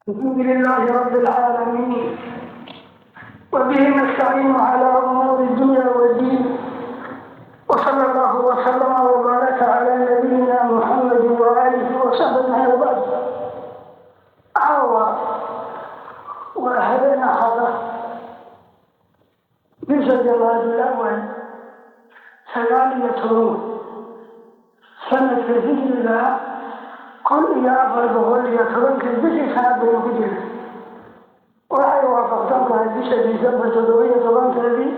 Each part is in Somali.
الحمد لله رب العالمين، وبه نستعين على أمور الدنيا والدين، وصلى الله وسلم وبارك على نبينا محمد وآله وصحبه أجمعين، وبعد. Caawa waa habeen Axada, bisha Jamaadul Awal 19, sanadka hijriga 1410-kii, bishii shanaad baynu ku jirna. Waxay waafaqsan tahay bisha Disembar 17-keedii,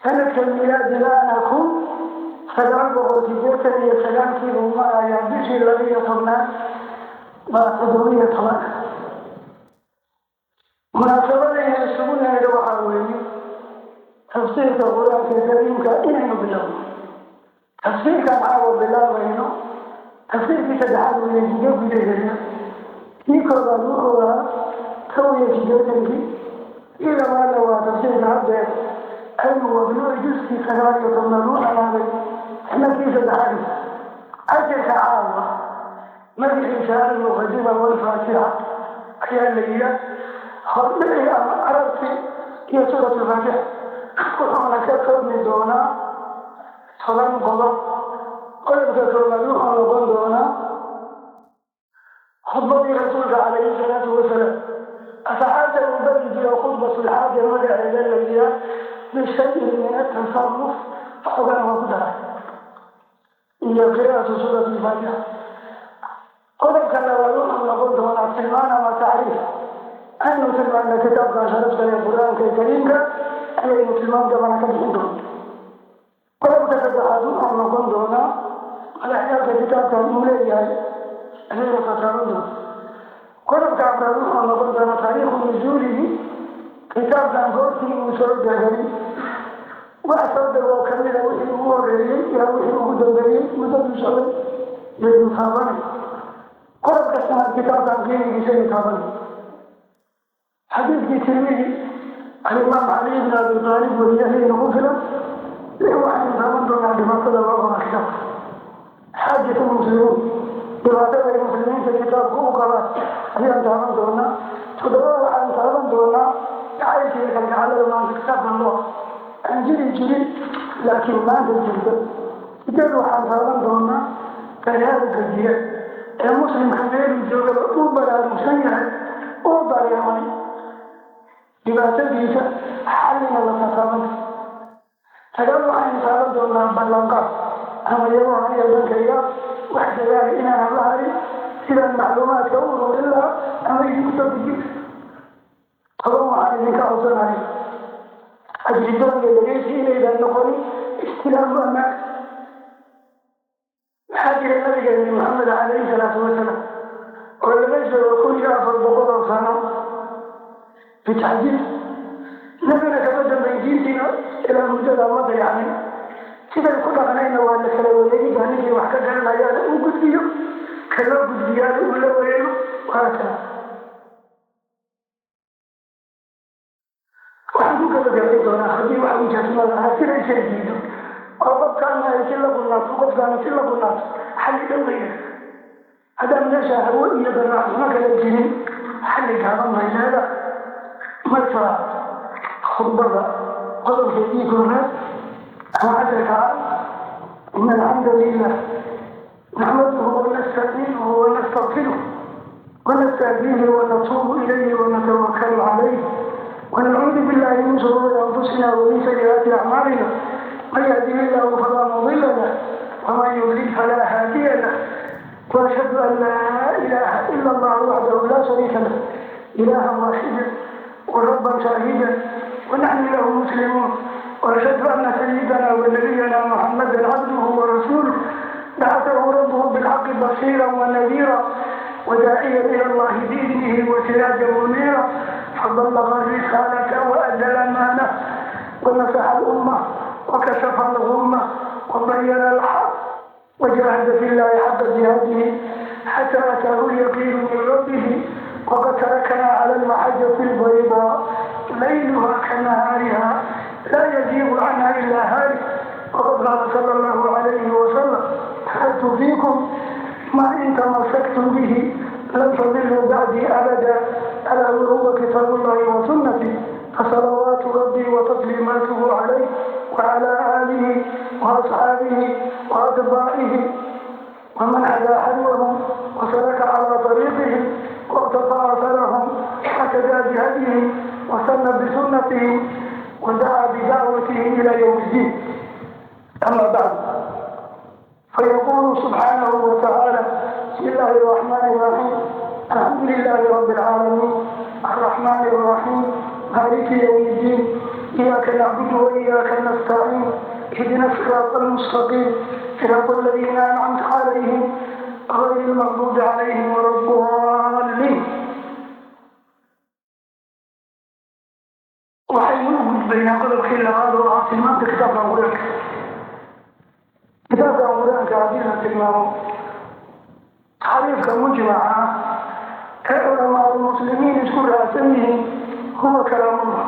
sanadka milaadigaana 1989-kii buu marayaa. Bishii 12-aad waa 17. Munaasabadayna isugu nimid waxaa weeye tafsiirka Qur-aanka Kariimka inaynu bilowno. Tafsiirkan caawa bilaabayno tafsiirkii saddexaad weeye jido gudaheeda. Kii koobaad wuxuu ahaa 81-kii, kii labaadna waa tafsiirka haddeer aynu wadno, juskii 19-aad u dhamaaday, sanadkii saddexaad. Cashirka caawa magaciisa Almuqadima walfaatixa ayaa la yihaa, hordhici ama arabti iyo Suurat Alfaatixa. Wuxuuna ka koobmi doonaa 10 qodob. Qodobka koowaad wuxuu noqon doonaa khudbadii Rasuulka calayhi salaatu wasalaam asxaabta uu bari jiro, khudbatulxaaja magaceeda la yihaa, bishayin min atasaruf, xogana waa ku daray, iyo qiraa'atu Suurati Alfaatixa. Qodobka labaad wuxuu noqon doonaa tilmaan ama tacriif aynu tilmaana kitaabkan sharafta ee Qur-aanka Kariimka ayaynu tilmaam gabana ka bixin doona. Qodobka saddexaad wuxuu noqon doonaa madaxyaalka kitaabkan uu leeyahay ayaynu tataaban doona. Qodobka afraad wuxuu noqon doonaa taariikhu nuzuulihi, kitaabkan goortii uu soo degay, wax soo degoo kamida, wixii ugu horeeyey ilaa wixii ugu dambeeyey muddaduu socday yaynu taabanay. Qodobka shanaad kitaabkan qiimigiisaynu taabanay. Xadiidkii Tirmidi Alimaam Cali ibn Abi Aalib wariyahayna ku filan. Lix, waxaynu taaban doonaa dhibaatada loo qaba kitaabka, xaajatu muslimiin, dhibaatada ay muslimiinta kitaabka u qabaan ayaan taaban doonaa. Toddoba, waxaan taaban doonaa jacaylka iyo kalgacalada maanta kitaabkan loo aan jiri jirin laakiin maanta jirta. Sideed, waxaan taaban doonaa baraaruga jira ee muslimka meeluu joogaba uu baraarugsan yahay, uu dareemay dhibaatadiisa, xallina la tataaban. Sagaal, waxaynu taaban doonaa ballanqaad ama iyagoo aniga dhankayga wax dadaala inaanan la harin sidaan macluumaadka u ururin lahaa ama idinku soo gudbin. 10, waxaan idinka codsanaya ajridoon iyo dhegeysi inaydan noqonin, istilaamu amaanka. Maxaa jira, Nabigeeni Maxamed calayhi salaatu wasalaam oo laga joogo 1400 oo sano bitaxdiid, nabina kama dambayn, diintiina ilaa muddada ma dayacnin, siday ku dhaqnayna waa la kala wareegida, ninkii wax ka garanayaana uu gudbiyo, ka loo gudbiyaana uu la wareego. Waa kala waxaan ku gabagabay doonaa haddii wax ujaasmada ahaa sida isay diido oo qofkaana ay si la qunaato, qofkaana si la qunaato, xalli dhoweyna. Haddaan meesha hawo iyo daraacnimo kala jirin, xalli gaaban bay leeda. Marka khudbada qodobkeedii koonaad ama casharka: إن الحمد لله نحمده ونستعينه ونستغفره ونستهديه ونتوب إليه ونتوكل عليه، ونعوذ بالله من شرور أنفسنا ومن سيئات أعمالنا. من يهده الله فلا مضل له ومن يضلل فلا هادي له. وأشهد أن لا إله إلا الله وحده لا شريك له، إلها واحدا وربا شاهدا، ونحن له مسلمون. وأشهد أن سيدنا ونبينا محمدا عبده ورسوله، بعثه ربه بالحق بشيرا ونذيرا وداعيا إلى الله بإذنه وسراجا منيرا، فبلغ الرسالة وأدى الأمانة ونصح الأمة وكشف الغمة وبين الحق وجاهد في الله حق جهاده حتى أتاه اليقين من ربه. وقد تركنا على المحجة البيضاء ليلها كنهارها، لا يزيغ عنها إلا هالك. وقد قال صلى الله عليه وسلم: تركت فيكم ما إن تمسكتم به لن تضلوا بعدي أبدا. Alaa wahuwa kitaab ullahi wa sunnati. Fasalawaatu rabbii wa tasliimaatuhu calayh wacalaa aalihi wa asxaabihi wa atbaacihi waman xadaa xadwahum wasalaka calaa طariiqihim wاqtafaa atharahum wاhtadaa bihadyihim wasana bisunatihim wadacaa bidacwatihim ila ywm اddiin. Ama bacd, fayaqulu subxaanahu watacaala: bismi illaahi الرaxmani الraxiim, alxamdu lilahi rabi اlcaalamiin, alraxmani الraxiim, maliki ywm اddiin, iyaaka nacbudu waiyaaka nastaciin, ihdina siraata almustaqiim, siraata aladiina ancamta calayhim, gayri lmaqduubi calayhim wala ddaalliin. Waxaynu u gudbaynaa qodobkii labaad oo ah tilmaamta kitaabka Qur-aanka. Kitaabka Qur-aanka haddii la tilmaamo, taxriifka mujmaca ah ee culamaaulmuslimiin isku raacsan yihiin, huwa kalaamullah.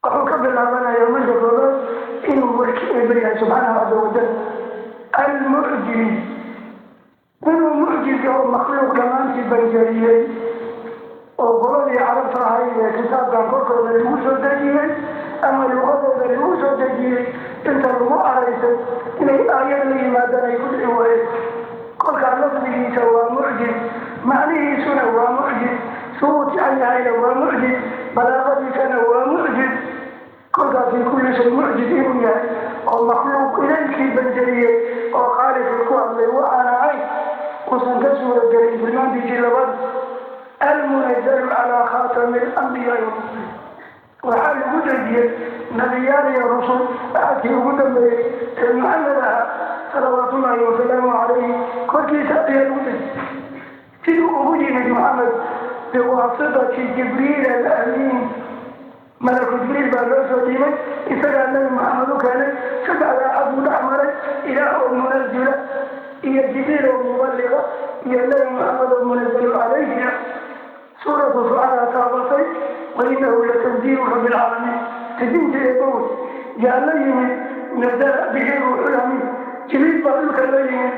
Wuxuu ka bilaabanayaa marka koobaad inuu warki Eeba yahay subxaanahu caza wajal. Almucjiz, inuu mucjiz oo makhluuq dhammaantii banjariyey, oo qoladii Carabta ahayd ee kitaabkan korkooda lagu soo dejiyey ama luqadooda lagu soo dejiyey, inta lagu araysay inay aayad la yimaadaan ay ku dhici waayeen. Kolkaa lafdigiisa waa mucjiz, macnihiisuna waa mucjiz, suu u tican yahayna waa mucjiz, balaaqadiisana waa mucjiz. Kolkaa fii kulli shay mucjiz inuu yahay oo makhluuq ilaykii banjariyey oo Khaaliqii ku hadlay waxaan ahayn uusan ka suuragelin. Tilmaantiisii labaad, almunazalu calaa khaatami alambiyaai warusul, waxaa lagu dejiyey nabiyaal iyo rusul axadkii ugu dambeeyey ee Maxamed ahaa salawaatullaahi wasalaamu calayhi korkiisa ayaa lagu dejiyey. Siduu ugu yimid Maxamed? Biwaasitati Jibriil alamiin. Malaku Jibriil baa loo soo dhiibay, isagaa Nabi Maxamed u keenay. Saddexdaa xad buu dhex maray: Ilaah oo munazila, iyo Jibriil oo mubaliqa, iyo Nabi Maxamed oo munazalu calayhiya. Suuratu Shucaraa taabatay: wainahu latanziilu rabbi alcaalamiin. Dejinta Eebawey yaa la yimid? Nazala bihi ruuxul amiin. Jibriil baa dhulka la yimid.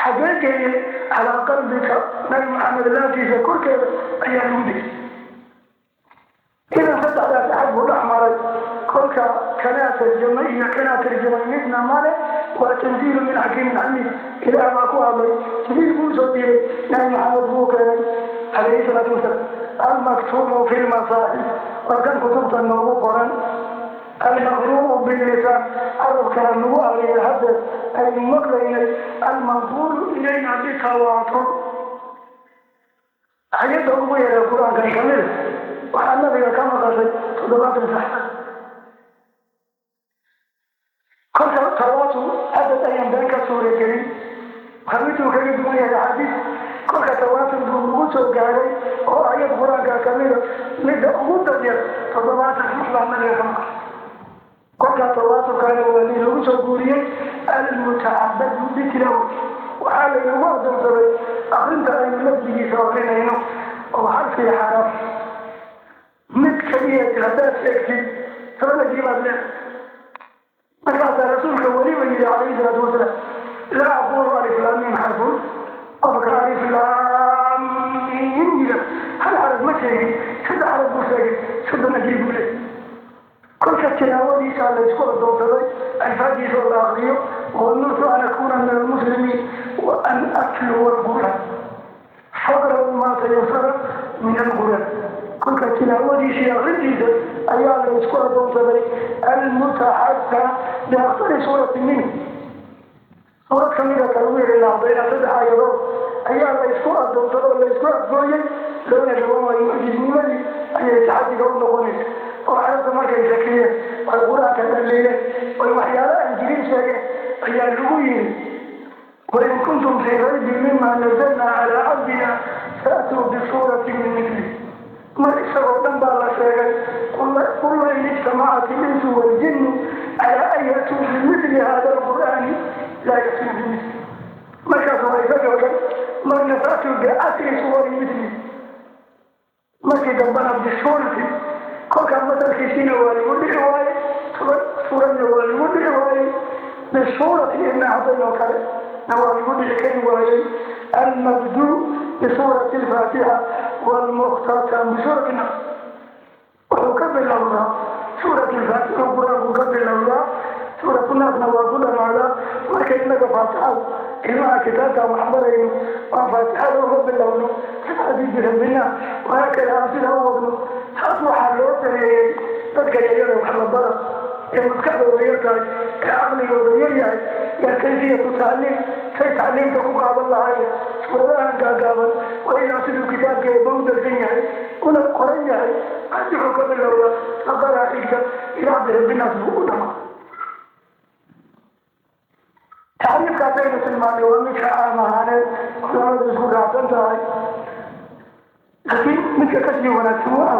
Xagee geeyey? Calaa qalbika, Nabi Maxamed laabtiisa korkeeda ayaa lagu dejiyey. Idan saddexdaas axad buu dhex maray. Kolka kanaa tarjamay iyo kanaa tarjamay midna male. Waa tanziilu min xakiimin xamiid. Ilaah baa ku hadlay, Jibriil buu usoo dhiibay, Nabi Maxamed buu keenay calayhi salaatu wasalaam. Almaktuubu fi lmasaaxif, waa kan kutubta noogu qoran. Almaqru'u billisaan, carabkana lagu akriyay haddeer aynu maqlaynay. Almanquulu ilayna bitawaatur. Hay-adda ugu yaree Qur-aankan kamida waxaa Nabiga ka maqashay 70 saxaab. Kolka tawaatur cadad ayaan been ka suuragelin, waa miduu kaga duwan yahay axaadiis. Kolka tawaatur buu nagu soo gaaray oo ayad Qur-aanka kamida midda ugu dadyar 70 ruux baa Nabiga ka maqashay. Kolkaa tawaaturkaana waa nin lagu soo guuriyey. Almutacabadu bitilaawati, waxaa laynagu adoonsaday akrinta aynu lafdigiisa akrinayno, oo halkii xaraf mid kaliya haddaad sheegtid 10 ajiibaad leedahay. Markaasaa Rasuulka weliba yidhi calayhi salaatu wasalaam: laa aqulu alif laam miim xarfun. Qofka alif laam miim yida, hal xaraf ma sheegin, saddex xaraf buu sheegay, 30 ajiib buu leeyahy. Kolka tilaawadiisaa laysku adoonsaday, alfaadiisa oo la akriyo. Wamirtu an akuna min almuslimiin wa an atluwa alqur'aan, faqra'u maa tayasara min alqur'aan. Kolka tilaawadiisa iyo akrintiisa ayaa laysku adoonsaday. Almutaxadda biaktari suurati minh, suurad kamida ka lagu yiri laaqdayna saddex aayadood ayaa laysku adoonsaday oo laysku afgooyey, loona dhawaan waayo. Mucjisnimadii ayay taxadiga u noqonaysa, oo Carabta markay shakiyeen oy Qur-aanka dhaliileen oy waxyaalo aan jirin sheegeen ayaa lagu yiri: wain kuntum fii raybin mima nazalna calaa cabdina faatuu bisuuratin min mithli. Mar isagoo dhan baa la sheegay: qul lain ijtamacat ilinsu waljinnu calaa an yatuu bimithli hada alqur'aani laa yatuuna bimithli. Markaas waa isagoo dhan, marna faatuu bicashri suwarin mithli, markii dambana bisuurati. Kolkaa masalkiisiina waa lagu dhici waayey, 10 suuradna waa lagu dhici waayey, bisuurati ibna cadayn oo kale na waa lagu dhici kari waayey. Almabduu bisuurati alfaatixa Walmukhtatam bisuurati Naas wuxuu ka bilowdaa Suurat Alfaatixa, Qur-aanku ka bilowdaa, Suuratu Naasna waa ku dhamaadaa. Marka innaga Faatixada ilmaha kitaabkaan waxbarayno waan Faatixada uga bilowno, kabacdii birabinaas, wahaakada aan sidaa u wadno. Taas waxaa loo dareeyey dadka yaryada wax la bara ee maskaxdooda yar tahay, ee caqligooda yar yahay, yaa kayfiyatu tacliim, say tacliimta ku qaadan lahaayeen suuradahan gaagaaban. Waa ilaa siduu kitaabka eeba u darsan yahay una qoran yahay, wuxuu ka bilowdaa Baqaraa xigta, ilaa birabinaas buu u dhamaa. Tacriifkaasaynu tilmaanay waa midka caam ahaaneed culamadu isku raacsan tahay, laakiin midka kasii wanaagsan waa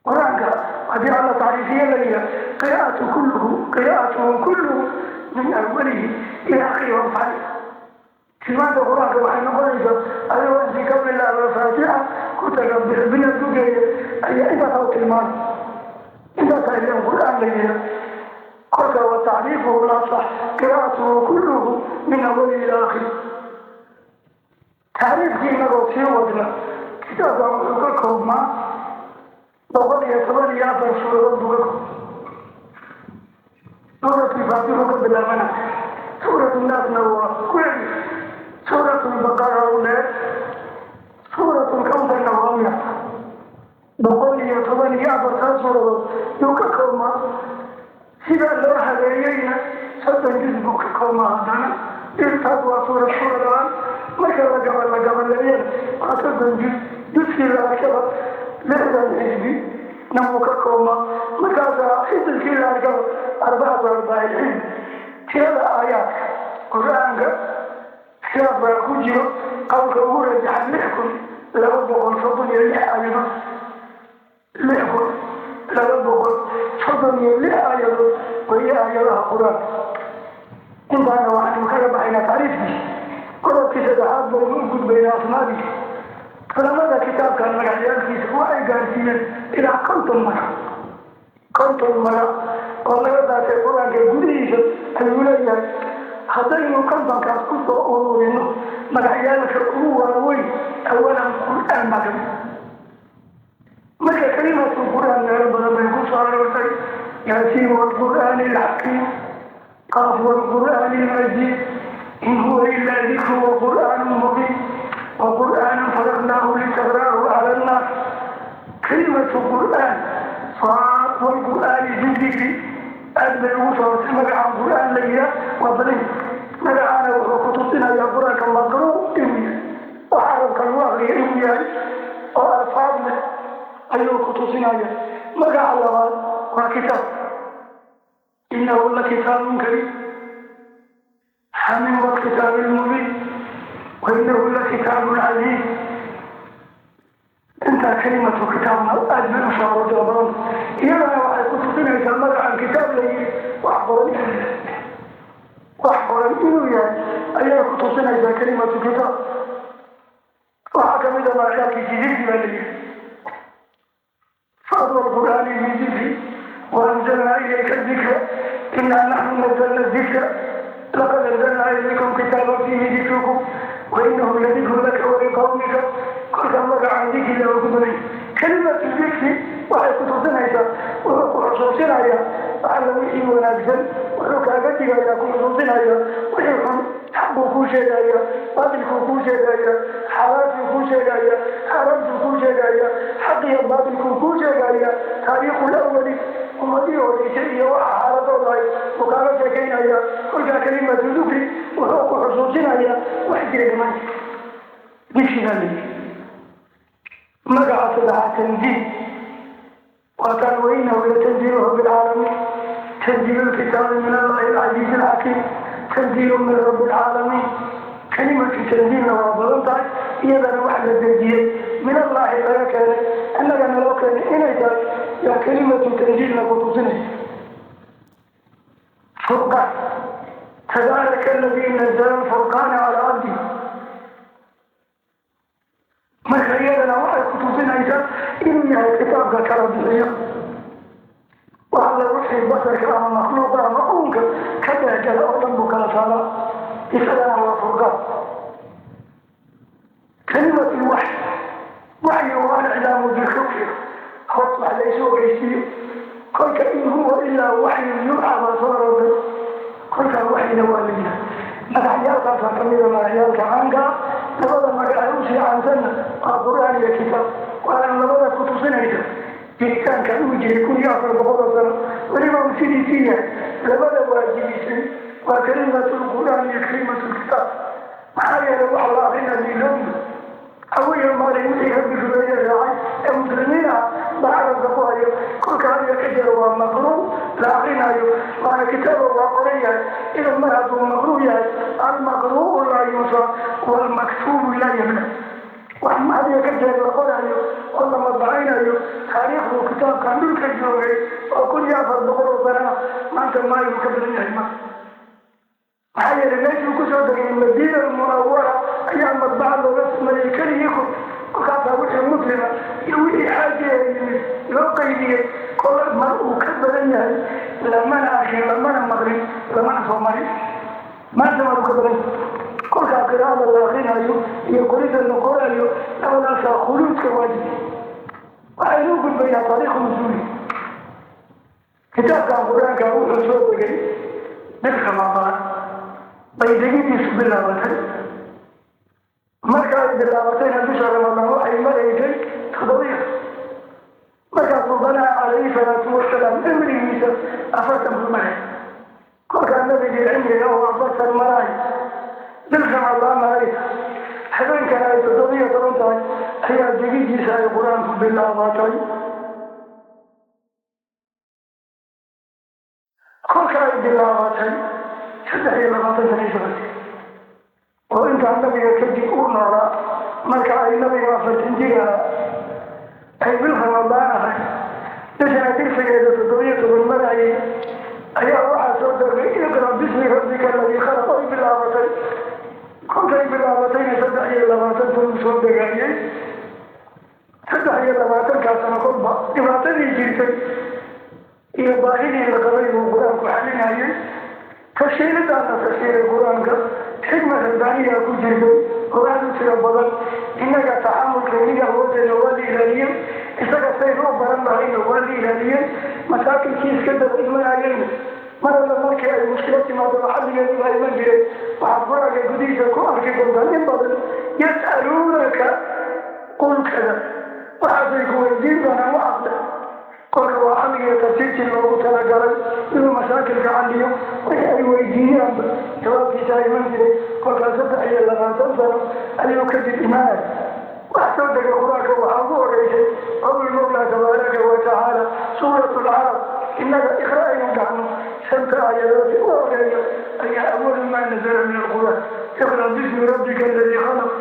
Qur-aanka haddii Alla tacriifiye la yihaa qiraa'atu kulluhu, qiraa'atuhu kulluhu min awalihi ila akhirihi wanfacli. Tilmaanta Qur-aanka waxay noqonaysaa adigoo intii ka bilaaba Faatixa ku taga birabinaas ku geeya, ayaa intaasaa u tilmaamay, intaasaa ilan Qur-aan la yihaa. Kolka wa tacriifuhu lasax qiraa'atuhu kulluhu min awalihi ila akhiri. Tacriifkii inagoo sii wadna, kitaabkan wuxuu ka koobmaa 114 suuradood buu ka koobmaa. Suuratul Faatixuu ka bilaabana, Suuratu Naasna waa ku celi, Suuratulbaqara u dheer, Suuratulkawtarna waa u yarta. 114-taa suuradood yuu ka koobmaa. Sidaa loo habeeyeyna 30 juz buu ka koobmaa. Haddana intaas waa suurad suurad ahaan marka la gaba la gabaleeyana waa 30 juz, juzkii la arkaba 60 xisbi na wuu ka koobmaa. Markaasaa xisbkii la arkaba arbacatu arbaaci xisbi. Tirada aayaadka Qur-aanka khilaaf baa ku jiro. Qowlka ugu rajaxan 6236 aayadood, 6236 aayadood wayo aayadaha Qur-aanka. Intaana waxaynu kaga baxaynaa tacriifkiisa. Qodobkii saddexaad baynu u gudbaynaa, asmaadiisa. Culamada kitaabkan magacyaalkiisa waxay gaarsiiyeen ilaa 50 magac. 50 magac oo laga qaatay Qur-aanka gudihiisa ayuu leeyahay. Haddaynu 50-kaas ku soo ururino magacyaalka ugu waaweyn, awalan Qur-aan baa kamid. Marka kalimatu Qur-aan meelo badan bay ku soo aroortay: Yaasiin waalqur'aani alxakiim, Qaaf waalqur'aani almajiid, in huwa ilaa dikru waqur'aanu mubiin, waqur'aanan faraqnaahu litaqra'ahu cala annaas. Kalimatu Qur'aan, Saad waalqur'aani bidikri, aad bay ugu soo arortay. Magacaan Qur-aan la yihaa waa badan. Magacaana wuxuu ku tusinayaa Qur-aanka maqruu inuu yahay, wax Carabka lagu akriyo inuu yahay oo alfaad leh ayuu ku tusinaya. Magaca labaad waa kitaab: inahu la kitaabun kariim, xamim walkitaabi lmubiin, wainahu la kitaabun casiiz. Intaa kalimatu kitaabna aad bay u soo aroortay oo badan. Iyadana waxay ku tusinaysaa magacan kitaab la yiri wax qoran inuu yahay, wax qoran inuu yahay ayay ku tusinaysaa kalimatu kitaab. Waxaa kamid a magacyaalkiisi dikri baa la yiri: Saad walqur'aani bidikri, waanzalnaa ilayka dikra, inaa naxnu nazalna dikra, laqad anzalnaa ilaykum kitaaban fiihi dikrukum, wainahu ladikru laka waliqawmika. Kolka magacan dikriga oo ku badan, kalimatu dikri waxay ku tusinaysaa, wuxuu ku xusuusinayaa alla wixii wanaagsan, wuxuu kaaga digayaa, ku xusuusinaya wixii xun, xaqbuu kuu sheegaya, baatilkuu kuu sheegaya, xalaashuu kuu sheegaya, xaaraamtuu kuu sheegaya, xaqiyo baatilkuu kuu sheegaya, taariikhul awali, ummadihii horeysay iyo waxa xaaladooda ahay uu kaaga sheekaynaya. Kolkaa kalimatu dikri wuxuu ku xusuusinayaa wax jira dhammaanti, dikrigaa la yidhi. Magaca saddexaad tanziil waa kaan: wainahu latanziilu rabbi alcaalamiin, tanziilu lkitaabi min Allahi alcasiizi alxakiim, tanziilu min rabbi alcaalamiin. Kalimatu tanziilna waa badan tahay. Iyadana wax la dejiyey, min Allahi laga keenay, annaga naloo keenay inay tahay yaa kalimatu tanziilna ku tusinaysa. Furqaan: tabaaraka aladii nazala alfurqaana calaa cabdihi. Marka iyadana waxay ku tusinaysaa inuu yahay kitaabka kala bixiyo wax alla wixii basarka ama makhluuqa ama uunka ka dheehgala oo dhan buu kala saaraa. Isagana waa furqaan. Kalimat lwaxy Waxyigu aliclaamu bilkhufya, hoos wax laysu ogeysiiyo. Kolka in huwa ilaa waxyu yuuxa baa soo aroortay. Kolkaa waxyina waa la yihaa. Magacyaalkaasaa kamida magacyaalka caankaa. Labada magac ay usii caansanna waa Qur-aan iyo kitaab, waana labada ku tusinaysa jiritaankan uu jiray 1400 oo sano, weliba uu sidiisii yahay. Labada waajibisay waa kalimatulqur'aan iyo kalimatulkitaab. Maxaa yeelay, wax la akrina liiloomi hawiya maalin wixii Rabbi rumeeye raacay ee muslimiin ah baa carabka ku hayo. Kolka hadiga ka jira waa maqruu la akrinayo, waana kitaaba, waa qoran yahay. Idan mar hadduu maqruu yahay, almaqru'u laa yunsa waalmaktuubu laa yabna. Wax hadiga ka jeer la qorayo oo la madbacaynayo, taariikhdu kitaabkan dhulka joogay oo 1400 oo sanana maanta maayuu ka badan yahay. Ma maxaa yeelay, meeshuu kusoo degay, Madiina Almunawara, ayaa madbaca looga sameeyey keligii ku. Kolkaasaa wixii muslima iyo wixii xaajiga yimid loo qaydiyey. Kol mar uu ka badan yahay lamana arkin, lamana maqlin, lamana soo marin. Maanta mar uu ka badan yahay. Kolkaa qiraa'ada la akrinayo iyo qorida la qorayo, labadaasaa khuluudka waajib. Waxaynu u gudbaynaa taariikhu nusuuli. Kitaabkan Qur-aanka wuxuu soo degay bil Ramadaan bay degidiisu bilaabatay. Marka ay bilaabatayna, bisha Ramadaan waxay maraysay 7. Markaasuu banaa calayhi salaatu wasalaam cimrigiisa 40 buu maray. Kolkaa nabigii cimriga oo 40 maraay, bil Ramadaan maray, habeenkana ay 17 tahay, ayaa degidiisa ay Qur-aanku bilaabatay. Kolka ay bilaabatay, 23 sanay socotay oo intaa nabiga kadib uu noolaa. Marka ay nabiga 40 jir ahaa, ay bil Ramadaan ahay, bishana tirsigeeda 17 marayay, ayaa waxaa soo degay iqra bismi rabbika aladii khalaq oy bilaabatay. Kolkay bilaabatayna, 23 sano soo degaayay. 23-kaa sano kolba dhibaatadii jirtay iyo baahidii la qabay buu Qur-aanku xalinayay. Tashiilidaana tashiilay Qur-aanka xikma rabbaaniyaa ku jirtay oo aada u tiro badan. Innaga taxamulka iniga awooddeena waa la ilaaliyey, isaga saynu u baran lahayna waa la ilaaliyey. Masaakilkii iska daba imanayeyna, mar alla markii ay mushkilo timaado, xalligeedu baa iman jiray. Waxaad Qur-aanka gudihiisa ku arki doontaan in badan yas'aluunaka qulkada, waxaasay ku weydiin doonaan waxaas. Kolka waa xalligii tartiibtii loogu talagalay inuu masaakilka xalliyo. Wixii ay weydiiyaanba jawaabkiisa iman jiray. Kolkaas 23 sano ayuu kadib imaanay. Wax soo degay Qur-aanka waxaa ugu horeysay qowl Mawla tabaaraka wa tacaala, suurat lcarab. Innaga iqra aynu dhahno, shanta aayadood u horeeya ayaa awalu maa nazala min alqur'aan. Iqra bismi rabbika aladii khalaq,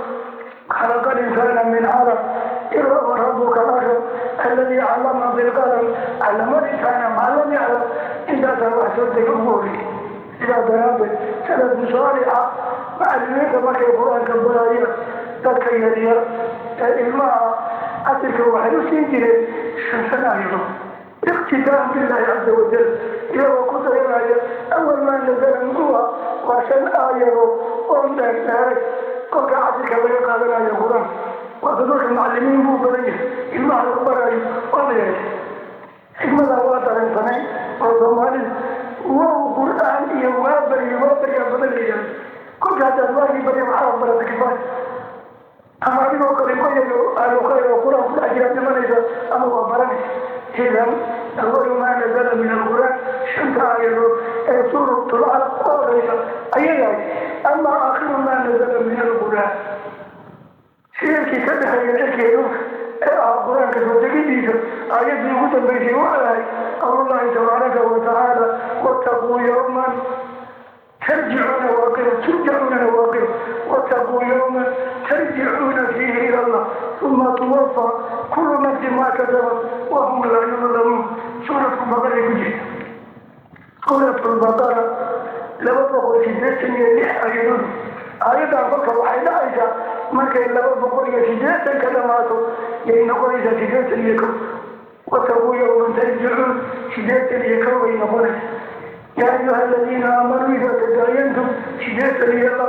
khalaqa alinsaana min calaq, iqra warabuka alakram, alladii callama bilqalam, callama alinsaana maa lam yaclam. Intaasaa wax soo dega ugu horeeyay. Sidaa daraaddeed salafu saalixa macallimiinta markay Qur-aanka barayaan dadka yaryar ee ilmaha, casirka waxay u siin jireen shan shan aayadood, iqtidaan billahi caza wajal, iyagoo ku dayanaya awal maa nazala muxuuha waa shan aayadood oon dheer dheeray. Kolka casirka laga qaadanayo Qur-aanka, waata dadka macallimiin buu badan yahay, ilmaha la barayo waa la yeeshay. Xikmadaa waa dareensanay oo Soomaalida wow Qur-aan iyo waa baryo, waa baryaa badan la yidhahdo. Kolka haddaad waagii barya maxaa barata kifaaya, ama adigoo qalinqoyayo ahlu khayr oo Qur-aan ku dhex jiraad dhimanaysa ama waa baranaysa. Idan awalu maa nazala min alqur'aan shanta aayadood ee suuratul calaq ku horeysa ayagahay. Ama aakhiru maa nazala min alqur'aan, xiriirkii ka dhexeeya cirkiga dhulka ee ahaa Qur-aanka soo degidiisa, aayaddii ugu dambaysay waxay ahayd qowlullahi tabaaraka wa tacaala, wattaquu yawman tarjicuuna waaqiro, turjacuunana waaqiro, wattaquu yawman tarjicuuna fiihi ila Allah, uma tuwafa kullu nafsin maa kasabat wahum laa yudlamuun. Suuratu Baqaray ku jirta. Suuratu Lbaqara 286 aayadood. Aayaddan kolka waxay dhacaysaa markay 280 ka dhamaato yay noqonaysaa 81. Wataquu yawman tarjicuun 81 bay noqonaysaa. Yaa ayuha aladiina aamanuu idaa tadaayantum 82.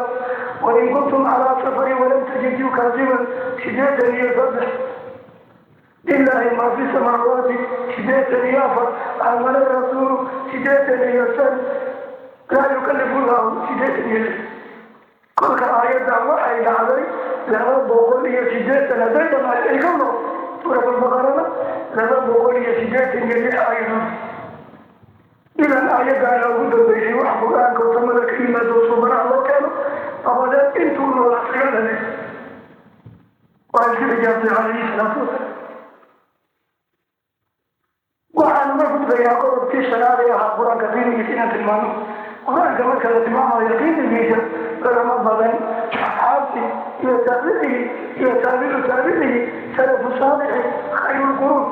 Wain kuntum calaa safarin walam tajiduu kaatiban 83. Lilaahi maa fi samaawaati 84, aamana rasuulu 85, laa yukalifu llahu 86. Kolka aayaddan waxay dhacday 280 hadday dhamaatay ay ka noqo suuratulbaqarana 286 aayadood. Idan aayaddaana ugu dambeysay wax qur-aanka samada ka yimaado suubanaha loo keeno, dabadeed intuu noolaa sagalale waa iska xijaabtay calayhi salaatu wasalaam. Waxaan uga gudbayaa qodobkii shanaad ee ahaa qur-aanka qiimigiisa inaan tilmaano. Qur-aanka marka la tilmaamayo qiimigiisa, culamo badan, asxaabtii iyo taabicigii iyo taabicu taabicigii, salafu saalixi, khayrulquruun,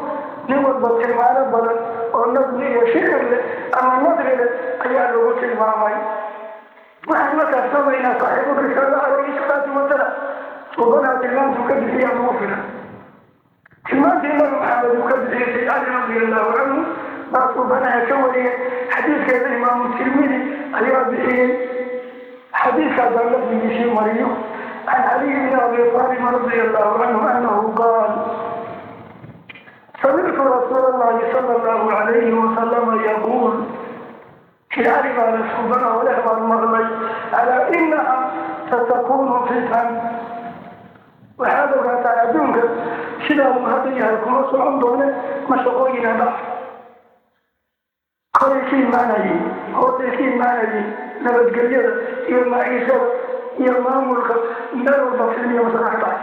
nin walba tilmaano badan oo nadmi iyo shicir leh ama nadri leh ayaa lagu tilmaamay. Waxaan markaas soomaynaa saaxiibu risaala calayhi salaatu wasalaam, suubanaa tilmaantuu ka bixiyaa lagu filan. Tilmaantii Nabi Maxamed uu ka bixiyey, Sayd Cali radia allahu canhu baa suubanaha ka wariyey. Xadiidkeeda Imaamu Tirmidi ayaa bixiyey. Xadiidkaasaan lafdigiisii mariyo: can Caliy bni Abi Aalib radia allahu canhu anahu qaal, samictu rasuula allahi sala allahu alayhi wasalama yaquul. Sayd Cali baana suubana oo leh baan maqlay: alaa inaha satakunu fitan. Waxaad ogaataa adduunka sidaa uu hadda yahay kuma socon doone, mashaqooyina dhac, koray ka imaanayeen, hoosay ka imaanayeen, nabadgelyada iyo maciishada iyo maamulka meel walba filmiya masaqa ka dhacay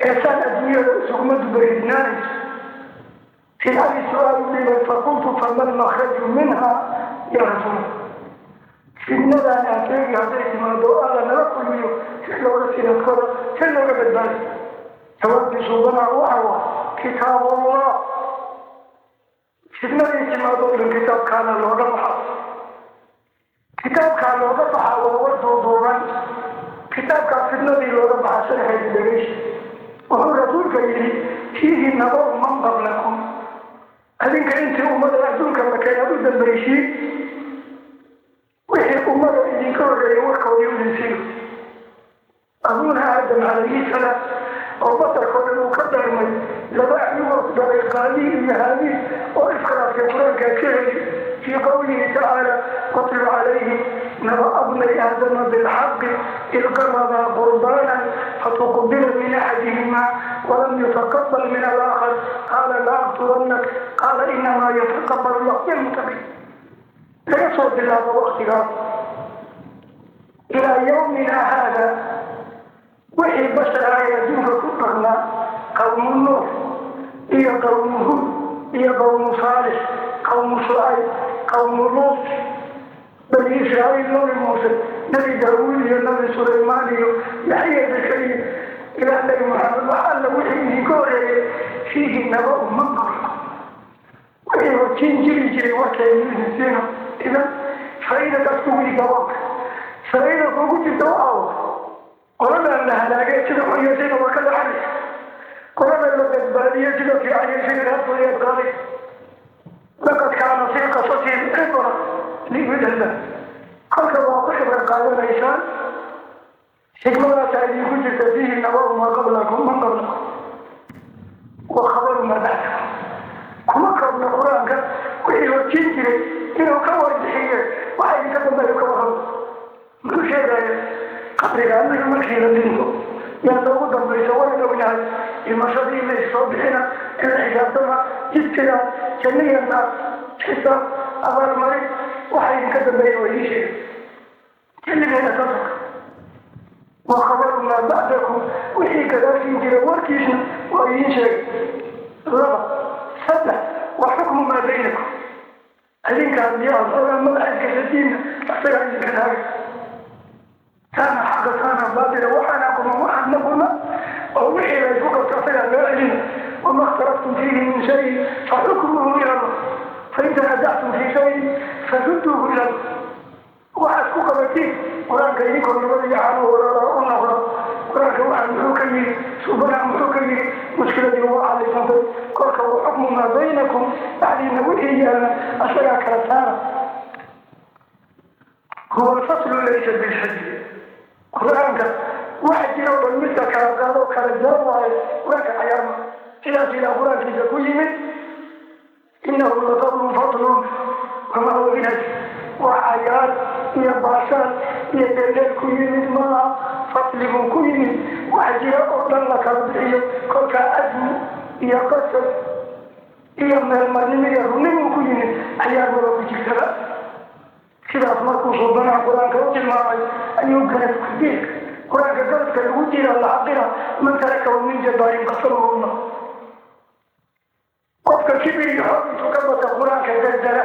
eesaan adduunyada isuguma dubaridnaanayso. Sayd su-aal u dhibay: faqultu, fama almakhraju minha ya rasuul? Fidnadaan aan sheegi hadday timaado, Alla nala kulmiyo, si looga sinadkooda, si looga badbaado? Jawaabtii suubanaa waxa waa kitaabullah. Fidnadii timaado dhan kitaabkaana looga baxa, kitaabkaa looga baxa. Waa war duuduuban. Kitaabkaa fidnadii looga baxa sharxeedi dhegeysa. Wuxuu rasuulka yidhi: fiihi nabau man qablakum. Adinka intii ummada adduunka la keenaad u dambaysiin, wixii ummada idinka horreeyay warkoodii idin siiyo. Abuuna Aadam calayhi salaam oo basarkoo dhan uu ka darmay, laba anigoo dhalay, Qaabiil iyo Haabiil, oo iskhilaafkay, qur-aankaa ka heli fii qowlihi tacaala: watlu calayhim naba'a bnay aadama bilxaqi id qarabaa qurbaanan fatuqbila min axadihima walam yutaqabal min alaakhar, qaala laaqtulannak, qaala inamaa yataqabal allahu min almuttaqiin. Laga soo bilaabo waktigaas ilaa yawmina haada, wixii bashar ah ee adduunka ku dhaqnaa, qawmu Nuux iyo qawmu Hud iyo qawmu Saalix, qawmu Shucayb, qawmu Luut, Bani Israa'iil, Nabi Muuse, Nabi Daawuud iyo Nabi Sulaymaan iyo Yaxya, Zakariya, ilaa Nabi Maxamed, wax alla wixii idinka horeeyay, fiihi naba'u man qablakum, wixii hortiin jiri jiray warkeedu idin siino. Idan faa'iidadaas kugu gaboonka faa'iida kugu jirta waxa qoladan la halaagay sida xun yeeshayna waa ka dhaxanaysa, qolada la badbaadiyo sida fiican yeeshayna raadkooda qaaday. Laqad kaana fii qasasihim cibra liulil albaab. Kolka waa ku cibro qaadanaysaan, xikmadaasaa idinku jirta. Fiihi naba'u maa qablakum, man qablakum, wa khabaru maa bacdakum. Kuma koobna qur-aanka wixii horjin jiray inuu ka warbixiye, waxa idinka dambeeyo ka warramo. Muxuu sheegaya? Qabriga annaga markii la dhinto yaa noogu dambaysa. Waan ognahay dhimashadii in la issoo bixina, in la xisaabtama, jidkida janniya naar, xisaab, abaalmarin. Waxa idinka dambeeya waa idiin sheegay xilligeena safarka. Wa khabaru maa bacdakum, wixii gadaashin jira warkiisna waa idiin sheegay. Laba, saddex, wa xukmu maa baynakum. Adinka haddii aad xoogaa madaxa iskashadiinna, asagaa idinka naagay, taana xaqa, taana baatila, waxaana quma, waxaana quma, oo wixii la isku qabto asagaa loo celina. Wama اkhtalaftum fiihi min shayin faxukmuhu ila Allah, fain tanazactum fii shayin farudduuhu ila Allah. Waxaad ku qabatiin qur-aanka idinkoo nabada iyo caanuhu walaalaha u noqdo. Qur-aanka waxaa muxuu ka yidhi? Suubanaha muxuu ka yidhi? Mushkiladii waa cadaysantay. Kolka wa xukmu maa baynakum, dhexdiina wixii yaalna asagaa kala saara. Huwa alfaslu laysa bilxajri. Qur-aanka waxa jira o dhan midka kala qaado, kala jaro waayo. Qur-aanka cayaarma. Sidaas ilaa Qur-aankiisa ku yimid: "Innahu laqawlun faslun wamaa huwa bilhazl." Waa cayaar iyo baashaan iyo dheeldheel ku yimid maaha, fasli buu ku yimid. Wax jira oo dhan la kala bixiyo, kolkaa casmi iyo qasab iyo meelmarnimo iyo runnimuu ku yimid, cayaar maba ku jirtaba. Sidaas markuu Suubanaha Qur-aanka u tilmaamay ayuu garab ku diilka Qur-aanka garabka lagu jira la xaqira: "Man tarakahu min jabbaarin qasamahu." Qofka kibir iyo xoog intuu ka bata Qur-aanka dardara,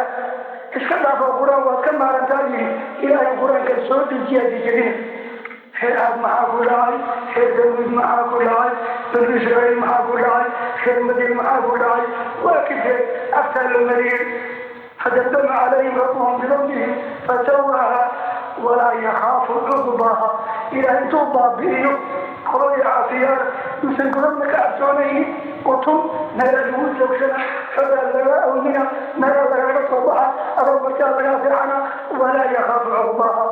iska dhaafo Qur-aan waad ka maarantaa yidhi, Ilaahay Qur-aanka soo dejiyaa jejebina. Reer Aad maxaa ku dhacay? Reer Daawuud maxaa ku dhacay? Banu Israa'iil maxaa ku dhacay? Reer Madiin maxaa ku dhacay? Waa kibreed, aftaa la mariyey. "Fadamdama calayhim rabbuhum bidambihim fasawaha walaa yakhaafu cuqbaha." Ilaah intuu baabi'iyo qoladii caasiyaana uusan godobna ka cabsoonaynin. Utun meelaa lagu joogsana, xogaa laga awmina, meelaa lagaga soo baxa, adoo markaa lagaa fiicana. "Walaa yakhaafu cuqbaha."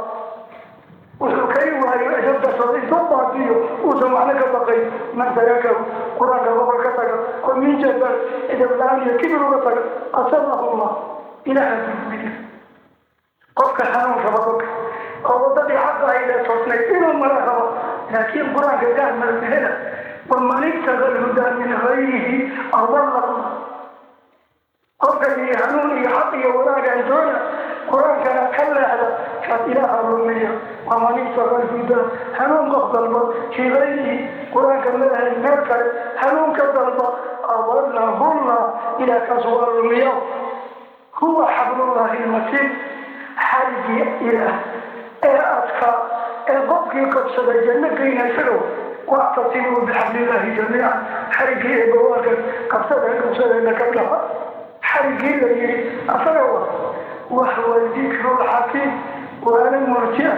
Wuxuu kari waayo edab dartooda intuu baabi'iyo uusan waxna ka baqay. "Man tarakahu," Qur-aanka gobol ka taga oo "min jabbaar," edab la-aan iyo kibir uga taga, "qasamahu Allah," Ilaaha burburiya. Qofka hanuun raba, kolka oo wadadii xaqa ahayd ee toosnayd inuu mara rabo, laakiin Qur-aanka gaar marmehela. "Waman ibtaga alhudaa min gayrihi adallahu." Qofka yii hanuun iyo xaq iyo wanaagaan doona, Qur-aankana ka leexda, kaas Ilaaha lumiya. "Waman ibtaga alhudaa," hanuun qof dalba, "fii gayrihi," Qur-aanka maahay meel kale hanuun ka dalba, "adallahu llah," Ilaah kaas waa lumiya. "Huwa xablullahi almatiin," xarigii Ilaah ee adkaa ee qofkii qabsada janno geyna isaga. "Wactasimuu bixablillahi jamiica," xarigii ee bawaarkan qabsada qabsadeena ka dhaha, xarigii la yidhi asaga wa. "Wahwa dikru lxakiim," waana murjia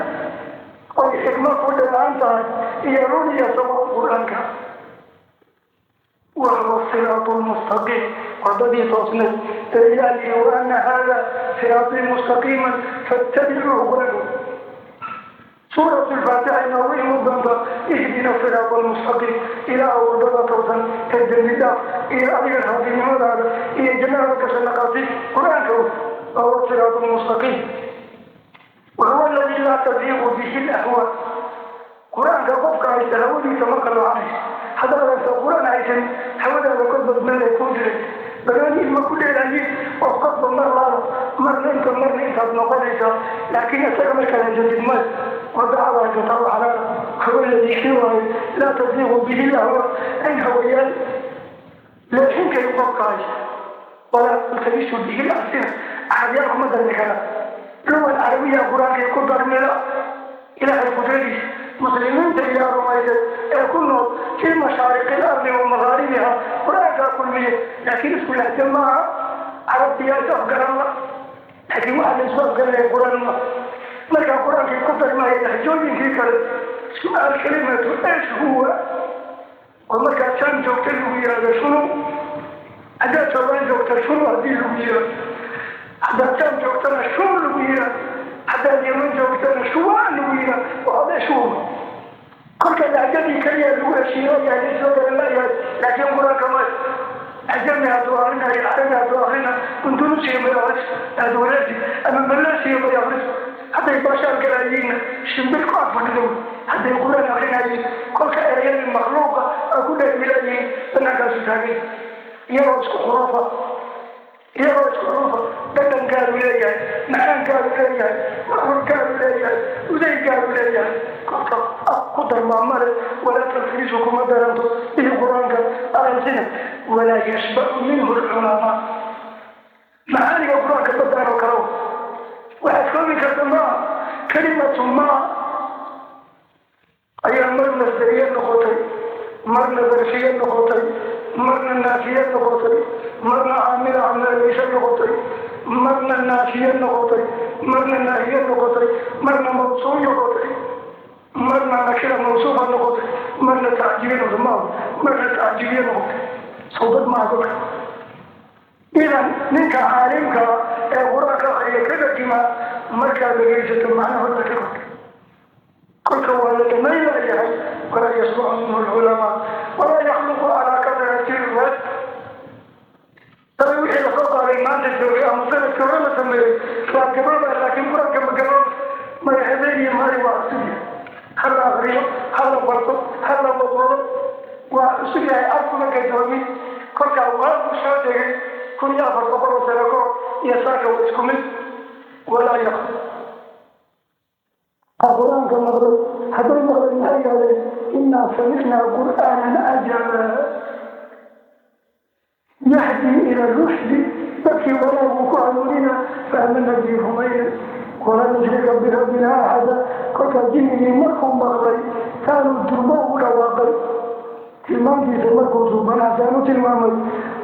oy xikmo ku dheehan tahay iyo run iyo sawaab Qur-aanka. "Wahuwa siraatu lmustaqiim," wadadii toosnayd ee Ilaah yidhi: "Waana hada siraatii mustaqiiman fattabicuuhu." Qur-aanka Suurat Lfaatixa inoogu iman doonta: "Ihdina siraata almustaqiim." Ilaah, wadada toosan ee dembi dhaaf iyo adiga raadinimadaada iyo jannada gasha naqaati. Qur-aanka wahuwa siraatu lmustaqiim. "Wahuwa aladi laa taziiqu bihi lahwaa." Qur-aanka qofka haysta hawadiisa ma qaloocanayso. Haddaadansa Qur-aan haysan, hawadaada kolba meel ay kuu diray, banooni ilma ku dheelayin oo qofba mar laada, marna inta, marna intaad noqonaysaa. Laakiin isaga markaad haysatid may wadacada haysataa oo xalaala. "Huwa alladii," kii waayo, "laa taziiqu bihi lahwa," in hawayaal leexinkay qofka haysta. "Walaa taltabisu bihi lalsina," Carabyaal kuma darmi karaan, lugal carabiya Qur-aankay ku darmila. Ilaahay qudradiisa, muslimiinta ilaa rumaysay ee ku nool fii mashaariqi alardi wa magaaribiha Qur-aankaa kulmiye, laakiin isku lahja maaha. Carabtiyaa is afgaranla, laakiin waxaa la isku afgaranaya Qur-aan ma. Markaa Qur-aankii ku darmaya lahjooyinkii kale. Su-aal: kalimatu esh huwa, oo markaa jaan joogta lagu yihahdo shunu, haddaad Joogaan joogta shunu haddii lagu yihahdo, haddaad Jaan joogtana shun lagu yihahdo, haddaad Yeman joogtana shuwaan lagu yihahdo, waxaad eshuuma. Kolka lahjadii keliya lagu heshiiyo yahay soo garan layahay, laakiin Qur-aanka ma. Ajami hadduu akrinayo, Carabi hadduu akrina, Indonesia may akris, aad wareerti, ama Malaysia may akris. Hadday baashaal galayiinna shimbir ku agfadhido, hadday Qur-aan akrinayiin, kolka erayadii makhluuqa ay ku dheermilayihiin banaankaasu taagay, iyagoo isku xuruufa, iyagoo isku xuruufa, dhadhankaaru leeyahay, macaankaaru leeyahay, maxurkaaru leeyahay, udaygaaru leeyahay. Kolka af ku darmaa male. "Walaa taltalisu," kuma daranto bihi Qur-aanka alalsina. "Walaa yashbacu minhu lculamaa." Macaaniga Qur-aanka badaan oo kale waxaad koobi karta maa. Kalimatu maa ayaa mar masderiye noqotay, marna darfiye noqotay, marna naafiye noqotay, marna caamila cameeleyso noqotay, marna naafiye noqotay, marna naahiye noqotay, marna mawsuul noqotay, marna nakira mawsuufa noqotay, marna tacjibiye noqotay, ma marna tacjibiye noqotay. Sawdad maaha kolka. Idan ninka caalimka ee Qur-aanka akriya ka tarjumaa markaad dhegaysato macnahooda ka korta, kolka waa la dhamaylayahay. "Walaa yasmacu minhu lculamaa walaa yakhluqu calaa kadrati rad." Maanta joogay ama sanadka hore la sameeyey waa gabooba, laakiin Qur-aanka ma gabooba. Maya, habeen iyo maalin waa cusub yahay. Ha la akriyo, ha la barto, ha la wadwado, waa cusub yahay, afkuma gadoomin. Kolkaa waagu soo degay 1400 oo sano kahor iyo saaka waa isku mid. Walaa yaqu Qur-aanka maqlay. Hadday maqlay, maxay yidhahdeen? "Innaa samicnaa qur'aanan cajaba yahdii ila rushdi." Dadkii wanaaguu ku hanuunina. "Faamana bii," rumayna. "Walaa nushrika birabbina axada." Kolkaa jinnigii markuu maqlay, taanuu durbo ugu dhawaaqay. Tilmaamtiisa markuu suubanaasaan u tilmaamay,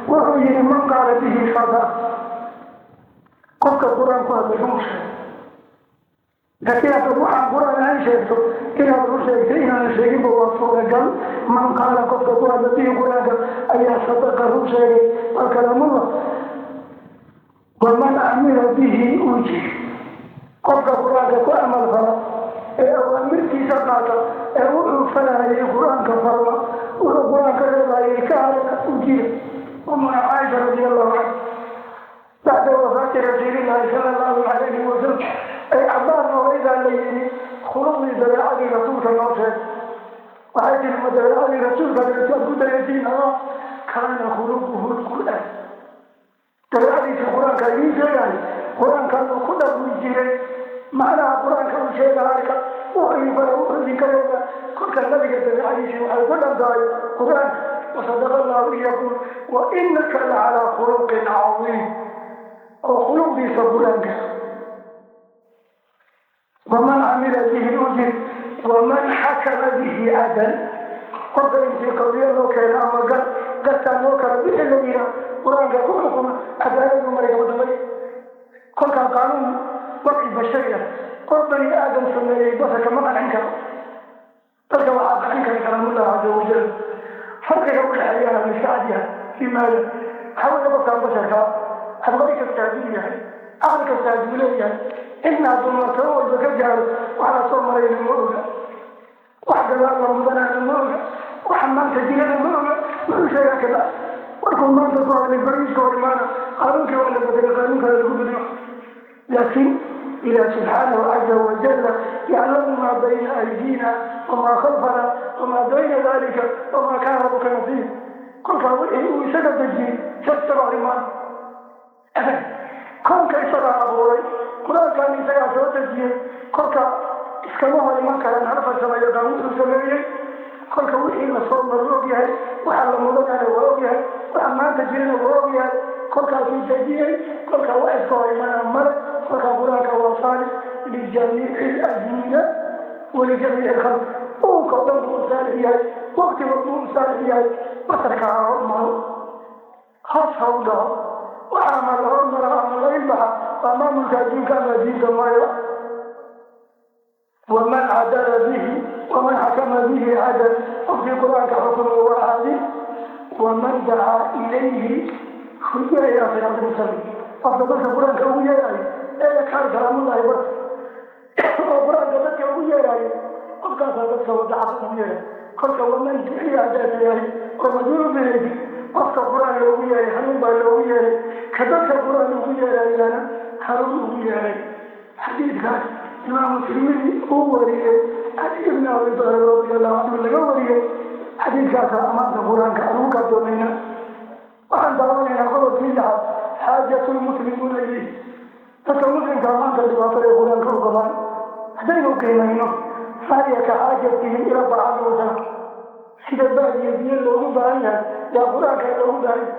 wuxuu yihi: "Man qaala bihi sadaq." Qofka Qur-aan ku hadlay run sheeg, laakiin haddaad waxaan Qur-aan ahayn sheegto, inaad run sheegtay inaanan sheeginba waa suuragal. "Man qaala," qofka ku hadla, "bihi," Qur-aanka, ayaa "sadaqa," run sheegay, waa kalaamullah. "Waman camila bihi ujir." Qofka Qur-aanka ku camal fala ee awaamirtiisa qaata ee wuxuu falayay Qur-aanka farma, wuxuu Qur-aanka reebayay ka harana, ujira. Umuna Caaisha radi Allahu canha, bacda wafaati Rasuulillahi sala Allahu calayhi wasalam, ay cabaar nooleydaa, la yidhi: "Khuluqdii, dabeecadii Rasuulka noo sheeg." Waxay tiri: "Ma dabeecadii Rasuulka aad ku dayatiin? Ah, kaana khuluquhu lqur'aan." Dabeecadiisa Qur-aanka idiin sheegayo, Qur-aankan uu ku dhaqmi jiray. Macnaha Qur-aanka uu sheega arka, wuxuu idin fara, wuxuu idinka reeba. Kolka Nabiga dabeecadiisii waxay ku dhan tahay Qur-aanka. Wasadaqa Allahu yaquul "wa inaka la calaa khuluqin cadiim," oo khuluqdiisa Qur-aanka. "Waman camila bihi ujir, waman xakama bihi cadal." Qofka intii qadiyo loo keeno ama gar gartaa loo kala bixi la yihaa, Qur-aanka ku xukuma, cadaaladu maray kaba dambay. Kolkaa qaanuun wadci bashari ah oo bani aadam sameeyey basarka ma qancin karo. Dadka waxaa qancin kara kalaamullah caza wajal. Farqiga udhexeeyana la iska cadyahay. Limaada? Waxaa weeye, qofkaan basharkaa cabqari kasta hadduu yahay, caqli kasta hadduu leeyahay, cilmi hadduu martabo walba ka gaaro, waxaa soo marayna ma oga, wax gadaal la mudanaana ma oga, waxa maanta jirana ma oga. Muxuu sheegaa kada? Markuu maanta ku hadlay, bariiska hor imaana, qaanuunkii waa la bedelay, qaanuunkaa lagu bedelo. Laakiin Ilaah subxaanahu caza wajalla yaclamu maa bayna aydina wamaa khalfana wamaa bayna dalika wamaa kaana rabuka nasiya. Kolkaa wixii uu isaga dejiyey isaga hor imaana. Koonka isagaa abuuray, Qur-aankan isagaa soo dejiyey. Kolka iskama hor iman karaan hal farsamo yaqaan wuxuu sameeyey. Kolka wixii lasoo maro og yahay, waxa la mudanana waa og yahay, waxa maanta jirana waa og yahay. Kolkaasuu dejiyey. Kolkaa wax iska hor imanaa male. Kolkaa Qur-aanka waa saalix lijamiici alazmina walijamiici alkhalq. Uunka o dhan buu u saalix yahay, waqti walbuu u saalix yahay. Basarka ha hormaro, hoos ha u dhaco, waxa ama la hormara ama la ilbaxa waa maamulka adduunka ama diinta maya. "Waman cadala bihi, waman xakama bihi cadal." Qofkii Qur-aanka xukuma waa caadil. "Waman dacaa ilayhi hudiya ilaa siraati mustaqim." Qofka dadka Qur-aanka ugu yeerayo ee kaal kalaamullahi barka oo Qur-aanka dadka ugu yeerayo, qofkaasaa dadka wada xaqa ugu yeerayo. Kolka "waman duciya" haddaad yahay oo madcuub ilayhi, qofka Qur-aan loogu yeeray hanuun baa loogu yeeray. Ka dadka Qur-aan ugu yeerayana hanuun ugu yeeray. Xadiidkaas Imaamu Tirmidi uu wariyey, Cali ibn Abi Taalib radi Allahu canhu laga wariyey, xadiidkaasa amaanta Qur-aanka aan ugu kaadoomayna. Waxaan daawanaynaa qodobkii lixaad: xaajatu lmuslimuuna ilayh. Dadka muslimkaa maanta dhibaatada ay Qur-aanka u qabaan haddaynu qiimayno, fahiya ka xaajatihim ila dacaami wasana. Sida baadiyo biyo loogu baahan yahay yaa Qur-aanka loogu baahan yahay.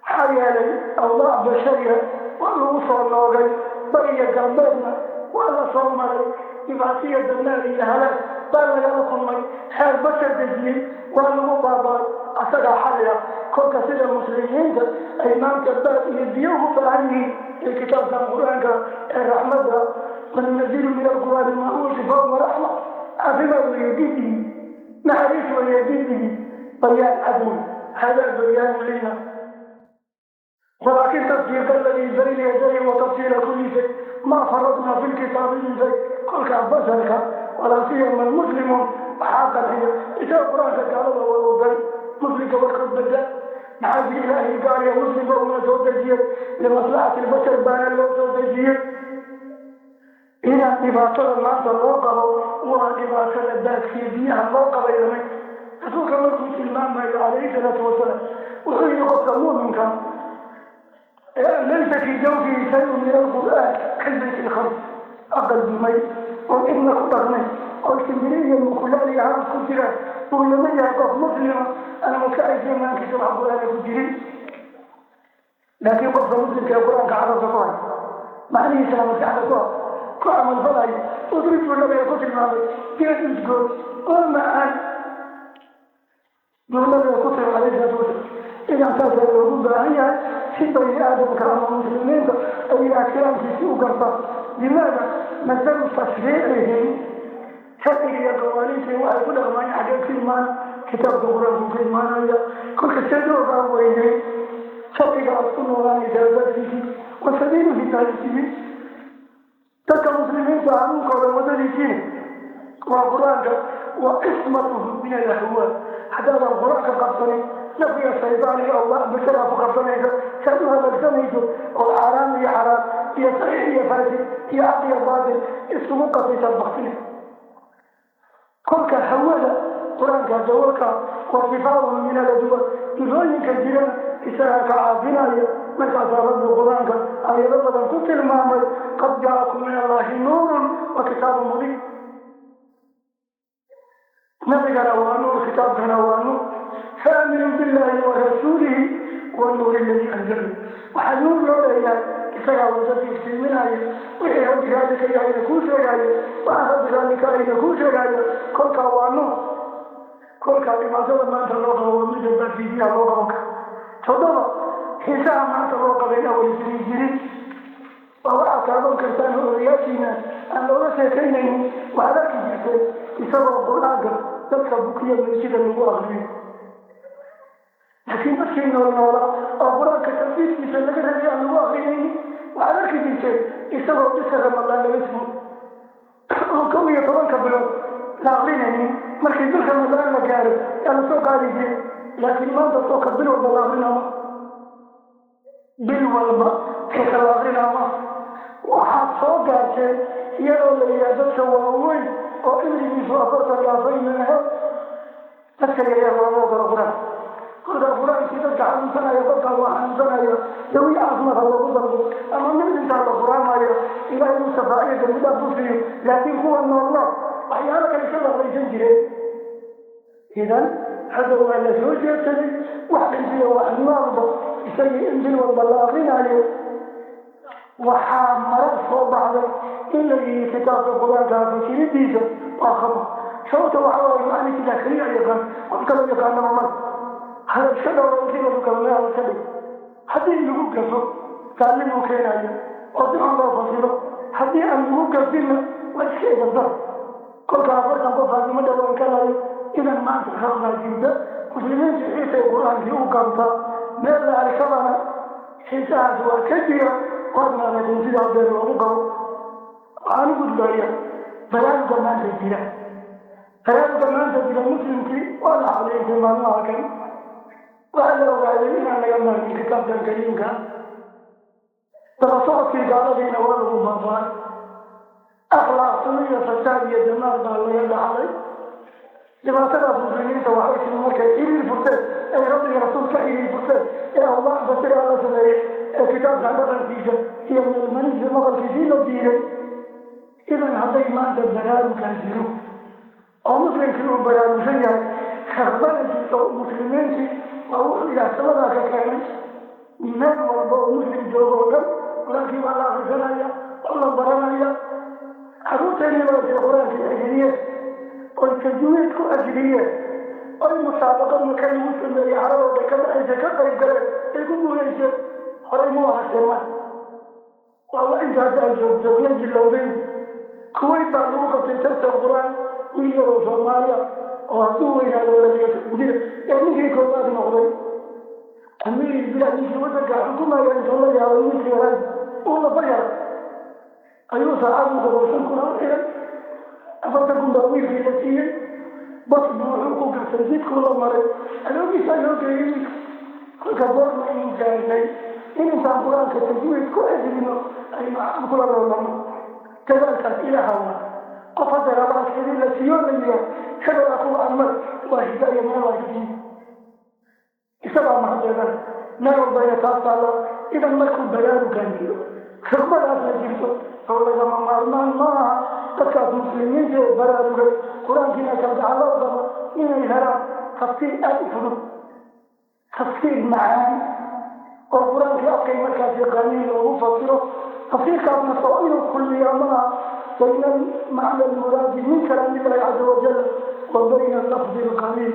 Maxaa yeelay, awdaac bashariya waa lagu soo noogay, bariya galbeedna waa la soo maray, dhibaatiyo damaar iyo halaag baa lagala kulmay. Xeer bashar dejiyey waa lagu baaba'ay, asagaa xalli ah. Kolka sida muslimiinta ay maanta baad iyo biyo ugu baahan yihiin ee kitaabkan Qur-aanka ee raxmadda, "wanunazilu min alqur'aani maa huwa shifaa waraxma," caafimaad weeye didigii, naxariis weeye didigii, bayaan cad wey. Hadaa bayaanu lina walaakin tasdiiqa aladii bayna yadayhi wa tafsiila kulli shay maa faradnaa fi lkitaabi min shay. Kolkaa basharka, walaa siyama almuslimuun, waxaa qanciya isaga Qur-aanka. Gaalada waa oday, muslimka warkood bada. Maxaa jira? Ilaahay gaaliya muslimba una soo dejiyey, limaslaxati lbashar baana loo soo dejiyey. Inaan dhibaatada maanta loo qabo waa dhibaatada baadkiyo biyaha loo qabay lamid. Rasuulka markuu tilmaamayo calayhi salaatu wasalaam wuxuu yihi, qofka mu'minka laysa fii jawfihi shayun min alqur'aan kalbayt ilkharb, aqal dumay oon cidna ku dhaqnay oo shimbiri iyo mukulaal iyo harab ku jiraan uu lama yahay qof muslima ana maskaxdiisa maankiisa wax qur-aana ku jirin. Laakiin qofka muslimka ee qur-aanka carabka ku hay, macnihiisana maskaxda ku ku camalfalayo, udrij buu nabiga ku tilmaamay geed udgoon oo macaan buu nabiga ku tilmaamay alayhi salaatu wasalaam. Idan saasaa loogu baahan yahay si bani aadamka ama muslimiinta ay ilaah kalaamkiisii u gartaan. Limaada masalu tashriicihim, sharciga iyo qawaaniintii waxay ku dhaqmayeen xaggee ka imaana? Kitaabka qur-aanku ka imaanaya. Kolka seed u ogaan weynay sharciga aad ku noolaanaysaa baadkiisii wa sabiilu hidaayatihi? Dadka muslimiinta hanuunkooda wadadiisiina waa qur-aanka, wa ismatuhum min alahwaa. Haddaadan qur-aanka qabsanin, nafyiga shaydaaniga oo basharaa ku qabsanaysa, saad u halaagsanayso oo xaaraam iyo xaraam iyo saxiix iyo faasid iyo xaq iyo baatil isugu qasaysaad baktinay. Kolka hawada qur-aanka dawalka wa shifaahum min aladwa, jirooyinka jirana isagaa ka caafinaya. Markaasaa rabbi qur-aanka aayado badan ku tilmaamay, qad jaakum min allahi nuurun wa kitaabun mubiin. Nabigana waa nuur, kitaabkana waa nuur. Faaminuu billahi wa rasuulihi wanuuri aladii anzalna. Waxaa nuur loo leeyahay isagaa wadadii iftiiminaya, wixii rabbi raalli ka yahayna kuu sheegaayo, waxaa rabbi raalli ka ahayna kuu sheegaayo. Kolkaa waa nuur. Kolkaa dhibaatada maanta loo qabo waa midda baadkiisiyaha loo qaban karo. Toddoba, xiisaha maanta loo qabay awal jiri jirin waa waxaad taaban kartaan oo odayaashiina aan looga sheekaynaynin. Waxaad arki jirtay isagoo qur-aanka dadka bukiya meeshida lagu akriyo, laakiin dadkii nool noola oo qur-aanka tanfiidkiisa laga rabay aan lagu akrinaynin. Waxaad arki jirtay isagoo bisha Ramadaan laga sugo oo 11-ka bilood la akrinaynin, markii bil Ramadaan la gaaro yaa lasoo qaadi jiray. Laakiin maanta sooka bil walba la akrinama, bil walba xika la akrinama. Waxaad soo gaarteen iyadoo la yidhaha dadka waaweyn oo cimrigiisu 40 dhaafay maahe, dadka yaryar looma ogolo qur-aan. Kolkaa qur-aankii dadka xanuunsanaya, qofkaan waa xanuunsanaya, dawi caafimaad ha loogu dalbo ama mid intaa la quraamayo ilaahay uu shafaaciyo dambi dhaaf u siiyo. Laakiin kuwa noolnool waxyaalo kale ka laqaysan jireen. Idan hadda waa la soo jeedsaday, wax dhintiyo wax noolba isagii in bil walba la akrinaayo. Waxaa marar soo baxday in la yihi kitaabka qur-aanka fasiridiisa waa khata. Sababta waxaa waaye macnikiisa keliya yaqaan, qof kaloo yaqaanaba male. Hada iska dhowra intii lagu kala meel iska dhig, haddii lagu gafo gaallimuu keenayo oo si xun loo fasiro, haddii aan lagu gafinna waa iska edardar. Kolka 40 qof haaguma dhawaan karayo. Idan maanta raqbaa jirta, muslimiintu xiisay qur-aankii u qabtaa, meel la arkabana xiisahaas waa ka jira. Waadna arageen sidaa beer loogu qabo. Waxaan u gudbaya baraaruga maanta jira. Baraaruga maanta jira, muslimkii waa la xaleysay maalmaha kan. Waxaa la ogaaday inaan laga maarmin kitaabkan kariimka. Daba socodkii gaaladiina waa lagu baaba'ay, akhlaaq xumo iyo fasaad iyo damaar baa laga dhaxlay. Dhibaatadaas muslimiinta waxay timi markay xiriir furteen, ay rabbiga rasuul ka xiriir furteen, ee allah basiraa la sameeyey, ee kitaabkan dhaqankiisa iyo meelmanihiisa maqalkiisii la diiday. Idan hadday maanta baraarugaa jiro oo muslimkii uu baraarugsan yahay, raqbanadiisa muslimiintii waa wuxuu ilaah samadaa ka keenay. Meel walba oo muslim joogo oo dhan qur-aankii baa la akrisanaya oo la baranaya. Caruurteennii baa jira qur-aankii xifdiyeen oy tajwiid ku ajriyeen, oy musaabaqo maka lagu sameeyey caraboo dhan ka baxaysa ka qayb galeen, ay ku guulayseen. Horay mu aragteen ma waa wa inta hadda aan joogjoogna jilowday. Kuwayt baa lagu qabtay tartan qur-aan, wiil yaroo Soomaaliya oo hadduu weynaado 12 jira ee ninkii koowaad noqday. Amiir bilaa ninkii wadanka xukumaya intuu la yaabay wiilkii yaraan uu lafa yaray ayuu saacad u qabo 5,000 u xiray. 40,000 baa wiilkii la siiyey. Bas buu wuxuu ku gartay jidkuu la maray, aloogiisaa loo geeyey wiilka. Kolka Marka goorma aynu gaarnay in intaan Qur-aanka tajwiid ku xifdino aynu kula loolano? Dadaalkaas Ilaaha waa qof hadda rabaalkeedii la siiyo, la yihaa hebelaa kuwa amar waa hidaaya min Allahi fiihi, isagaa mahaddeedan meel walbayna taas taalla. Idan markuu baraarugan jiro, raqbadaasna jirto, oo lagama maarmaan ma aha dadkaas muslimiinta ee baraarugay, Qur-aankiina kalgacalo u qabo, inay helaan tafsiir aada u fudud, tafsiir macaan oo Qur-aankii afkay markaas yaqaaniin loogu fasiro. Tafsiirkaasna soo inuu kulmiyaa maaha bayna macna almuraadi min kalaam Illahi caza wajal wa bayna lafdi alqaliil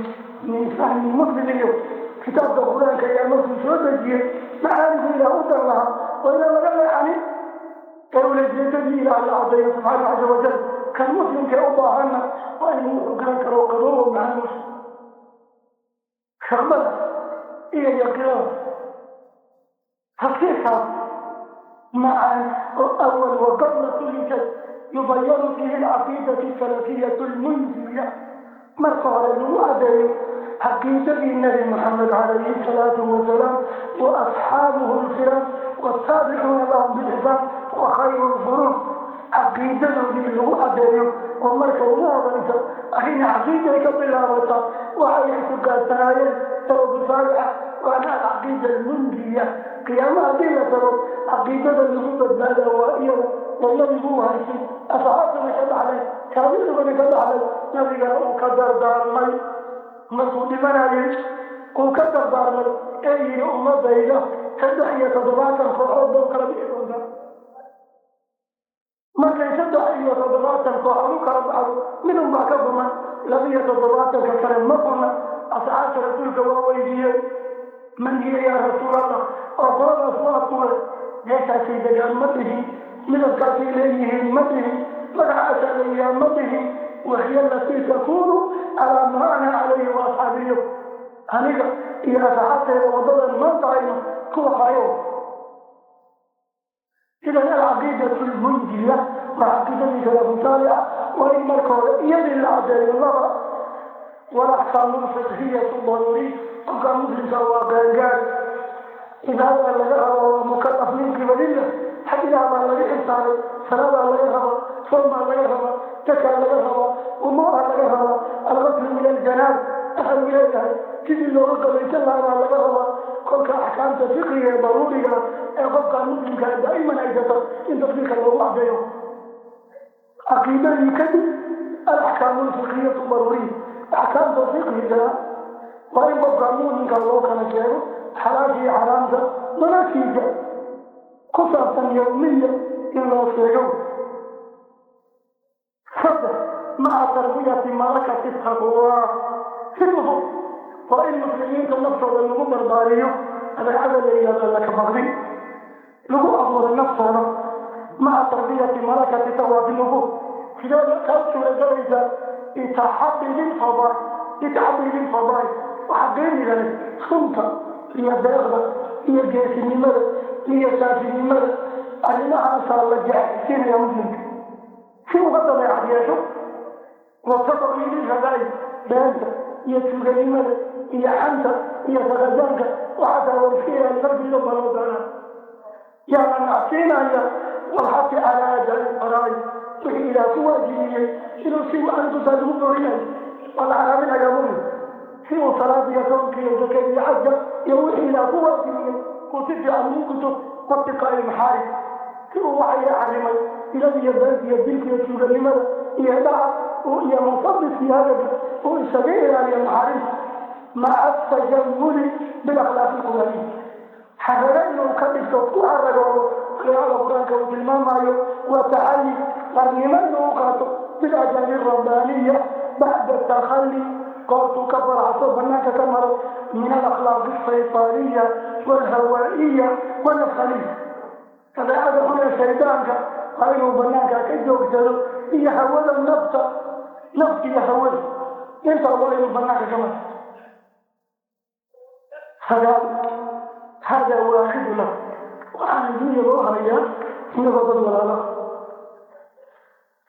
min fahmi muslim. Iyo kitaabka Qur-aanka ayaa markuu soo dejiyey macaanigu Ilaah u dan lahaa oo inaan laga leexanin ee ulajeedadii Ilaah la cadeeyo subxaana caza wajal. Kan muslimkee u baahanna waa inuu wuxuu garan karo qaboobo macaan. Raqbada iyo yaqiinada tafsiirkaas macaan oo awal wa qabla kulli shay yubayanu fiihi alcaqiidatu asalafiyatu almunjiya, marka hore lagu cadeeyo caqiidadii Nabi Maxamed calayhi salaatu wasalaam wa asxaabuhu alkiraam waataabicuuna lahum bilixsaan wa khayru lquruun, caqiidadoodii lagu cadeeyo. Oo marka ugu horeysa arrin caqiiday ka bilaabata, waxay ictiqaadsanaayeen salafu saalixa, waana alcaqiida almunjiya. Qiyaama haddii la tago, caqiidada lagu badbaada waa iyada oo nabigu u haystay, asxaabtuna ka dhaxlay, taabiciguna ka dhaxlay, nabigana uu ka dardaarmay markuu dhimanayay, uu ka dardaarmay ee yihi: "Ummadayda 73 kooxood ba u kala bixi doontaa. Markay 73 kooxood u kala baxdo, mid un baa ka quman, 72-ka kale ma quna." Asxaabta rasuulka waa weydiiyey: "Man hiya, yaa Rasuul Allah?" Oo qoladaas waa kuwe? Meeshaasay degaan ma dhihin, midabkaasay leeyihiin ma dhihin, magacaasaa leeyihaa ma dhihin. "Wahiya alatii takuunu calaa maa ana calayhi wa asxaabiyo," aniga iyo asxaabtayda wadadan maanta hayno kuwa hayo. Idan alcaqiidatu lmunjiya waa caqiidadii salafu saalixa, waa in marka hore iyadii la cadeeyo. Laba, walaxkaamu lfiqhiyatu daruuriy. Qofka muslimka waa gaangaar, cibaadadaa laga rabaa, waa mukalaf min qibalillah, xag Ilaah baa laga xilsaaray. Salaadaa laga rabaa, soom baa laga rabaa, zakaa laga rabaa, umuuraa laga rabaa, algaslu min aljanaab waxau leeyahay sidii looga qabaysan lahaa baa laga rabaa. Kolka axkaamta fiqiga ee daruuriga ee qofka muslimkaa daa'iman haysato in tafsiirka loogu cadeeyo caqiidadii kadib, alaxkaamu lfiqhiyatu daruuriya. Axkaamta fiqhiga waa in qofka mu'minka loo kala sheego xalaasha iyo xaraamta, noloshiisa ku saabsan yawmiya in loo sheego. Saddex, maca tarbiyati malakati taqwaa fi nufuus. Waa in muslimiinta naftooda lagu barbaariyo adeecada la yihahdo Alla ka baqdin, lagu abuuray naftooda. Maca tarbiyati malakati taqwaa fi nufuus, sidee kaa suuragelaysaa? Bitaxabi lilfadaa'il. Waxaa qiimiga leh, sunta iyo deeqda iyo geesinimada iyo saafinimada, arrimahaasaa la jeclaysiinaya muslimka si uga dabeecad yeesho. Wa tabqiili radaa'il, beenta iyo tuuganimada iyo xanta iyo saqajaanka waxaasaa war iska ilaali naftiisa baa loo doonaa, yaa la nacsiinaya. Walxaqi calaa adaa'i faraa'id, wixii Ilaah ku waajibiyey inuu si wacan kutaa lagu boorinayo, waa la xaraaminayaa mumin si uu salaada iyo soonka iyo zakada iyo xajka iyo wixii Ilaah ku waajibiyey uu si fiican ugu guto. Watiqaa'i maxaarim, si uu waxa ila xarimay, ilada iyo beenta iyo dilka iyo tuuganimada iyo dhaca iyo musabiska iyo hadaga uu isaga ilaaliyo maxaarimta. Maca tajamuli bilakhlaaqi lqur'aaniya, xarago inuu ka dhigto, ku xaragoodo shareecada Qur-aanka uu tilmaamayo. Wa taxalli, qarnimo inuu u qaato bilajaali rabbaaniya bacda takhali, goortuu ka faraxso, banaanka ka maro, min alakhlaaqi ashaytaaniya walhawaa'iya wanafsaniya. Dabeecada xun ee shaydaanka waa inuu banaanka ka joogsado, iyo hawada nafta, nafta iyo hawada intaa waa inuu banaanka ka maro. Sagaal, hada waaxidu lah. Waxaan adduunya loo hayaa inagoo dad walaala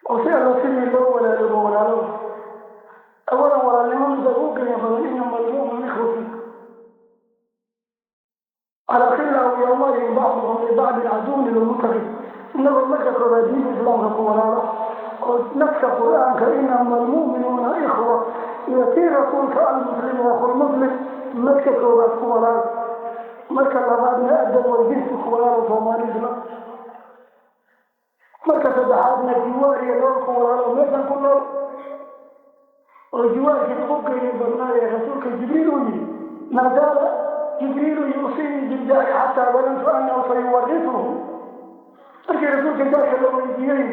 oo si Alla sidii loo walaaloobo walaalo. Awalan, walaalnimo mida ugu qiimo badan, inama almu'minu ikhwatun. Alakhillaau yawmaidin bacduhum libacdin caduwun lilmuttaqiin. Inagoo marka koobaad diinta Islaamka ku walaalo oo nafka Qur-aanka inama almu'minuuna ikhwa iyo tii rasuulka almuslimu akhulmuslim, marka koobaad ku walaalo, marka labaadna adab waljinsi ku walaalo Soomaali Islam, marka saddexaadna jiwaar iyo nool ku walaalo meeshan ku nool, oo jiwaarkii ugu qiimi badnaa ee rasuulka Jibriil uu yidhi: maa zaala Jibriilu yuusiinii biljaari xataa danantu annahu sayuwarisuhu. Markii rasuulka jaarka la weydiiyey,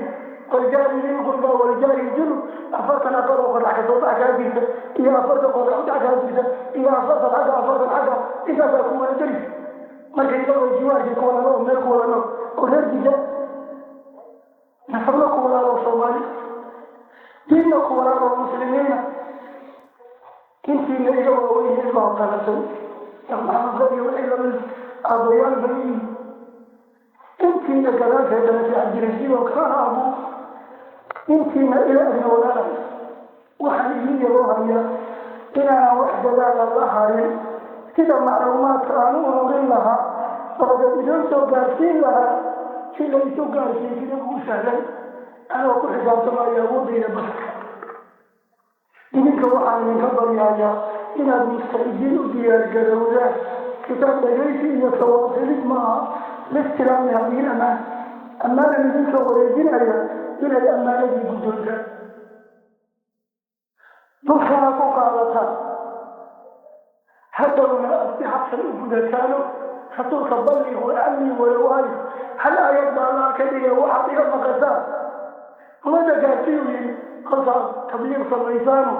waljaari dilqurba waljaari junub, 40 aqal oo qorax kasoo bax kaa jirta iyo 40 qorax udhac kaa jirta iyo 40 xagga, 40 xagga, intaasaa ku wada jeri. Marka inagoo jiwaarkii ku walaalo oo meel ku wada nool oo reer jida nasabna ku walaalo Soomaali, diinna ku walaalo muslimiina, intiina iga waaweyn ilmaha qalasay, Sheekh Maxamed Qadi wixii lamid aabayaal bay yihiin, intiina gadaashay dhalatay Cabdirashiid oo kalana abu, intiina ila agna walaalay, waxaan idin yaboo hayaa inaanan wax dadaala la harin sida macluumaadka aan u ururin lahaa dabadeed idiin soo gaarsiin lahaa, si la isu gaarsiin sida ugu sahlan, anoo ku xisaabtamayo awoodayda basarka. Idinka waxaan idinka baryayaa inaad mustacidiin u diyaargarowdaan. Kitaab dhagaysi iyo sawaafilid maaha. Listilaami hadihi amaan, ammaanan idinsoo wareejinaya inaad ammaanadii guddoontaan, dushana ku qaadataan, hadhowna aad si habsan u gudataano. Rasuulka balligu canii walow aaya, hal aayad baa Allah ka dhigay waxaad iga maqashaan ummadda gaarsiiyuu yidhi. Kolkaad tabliiq samaysaano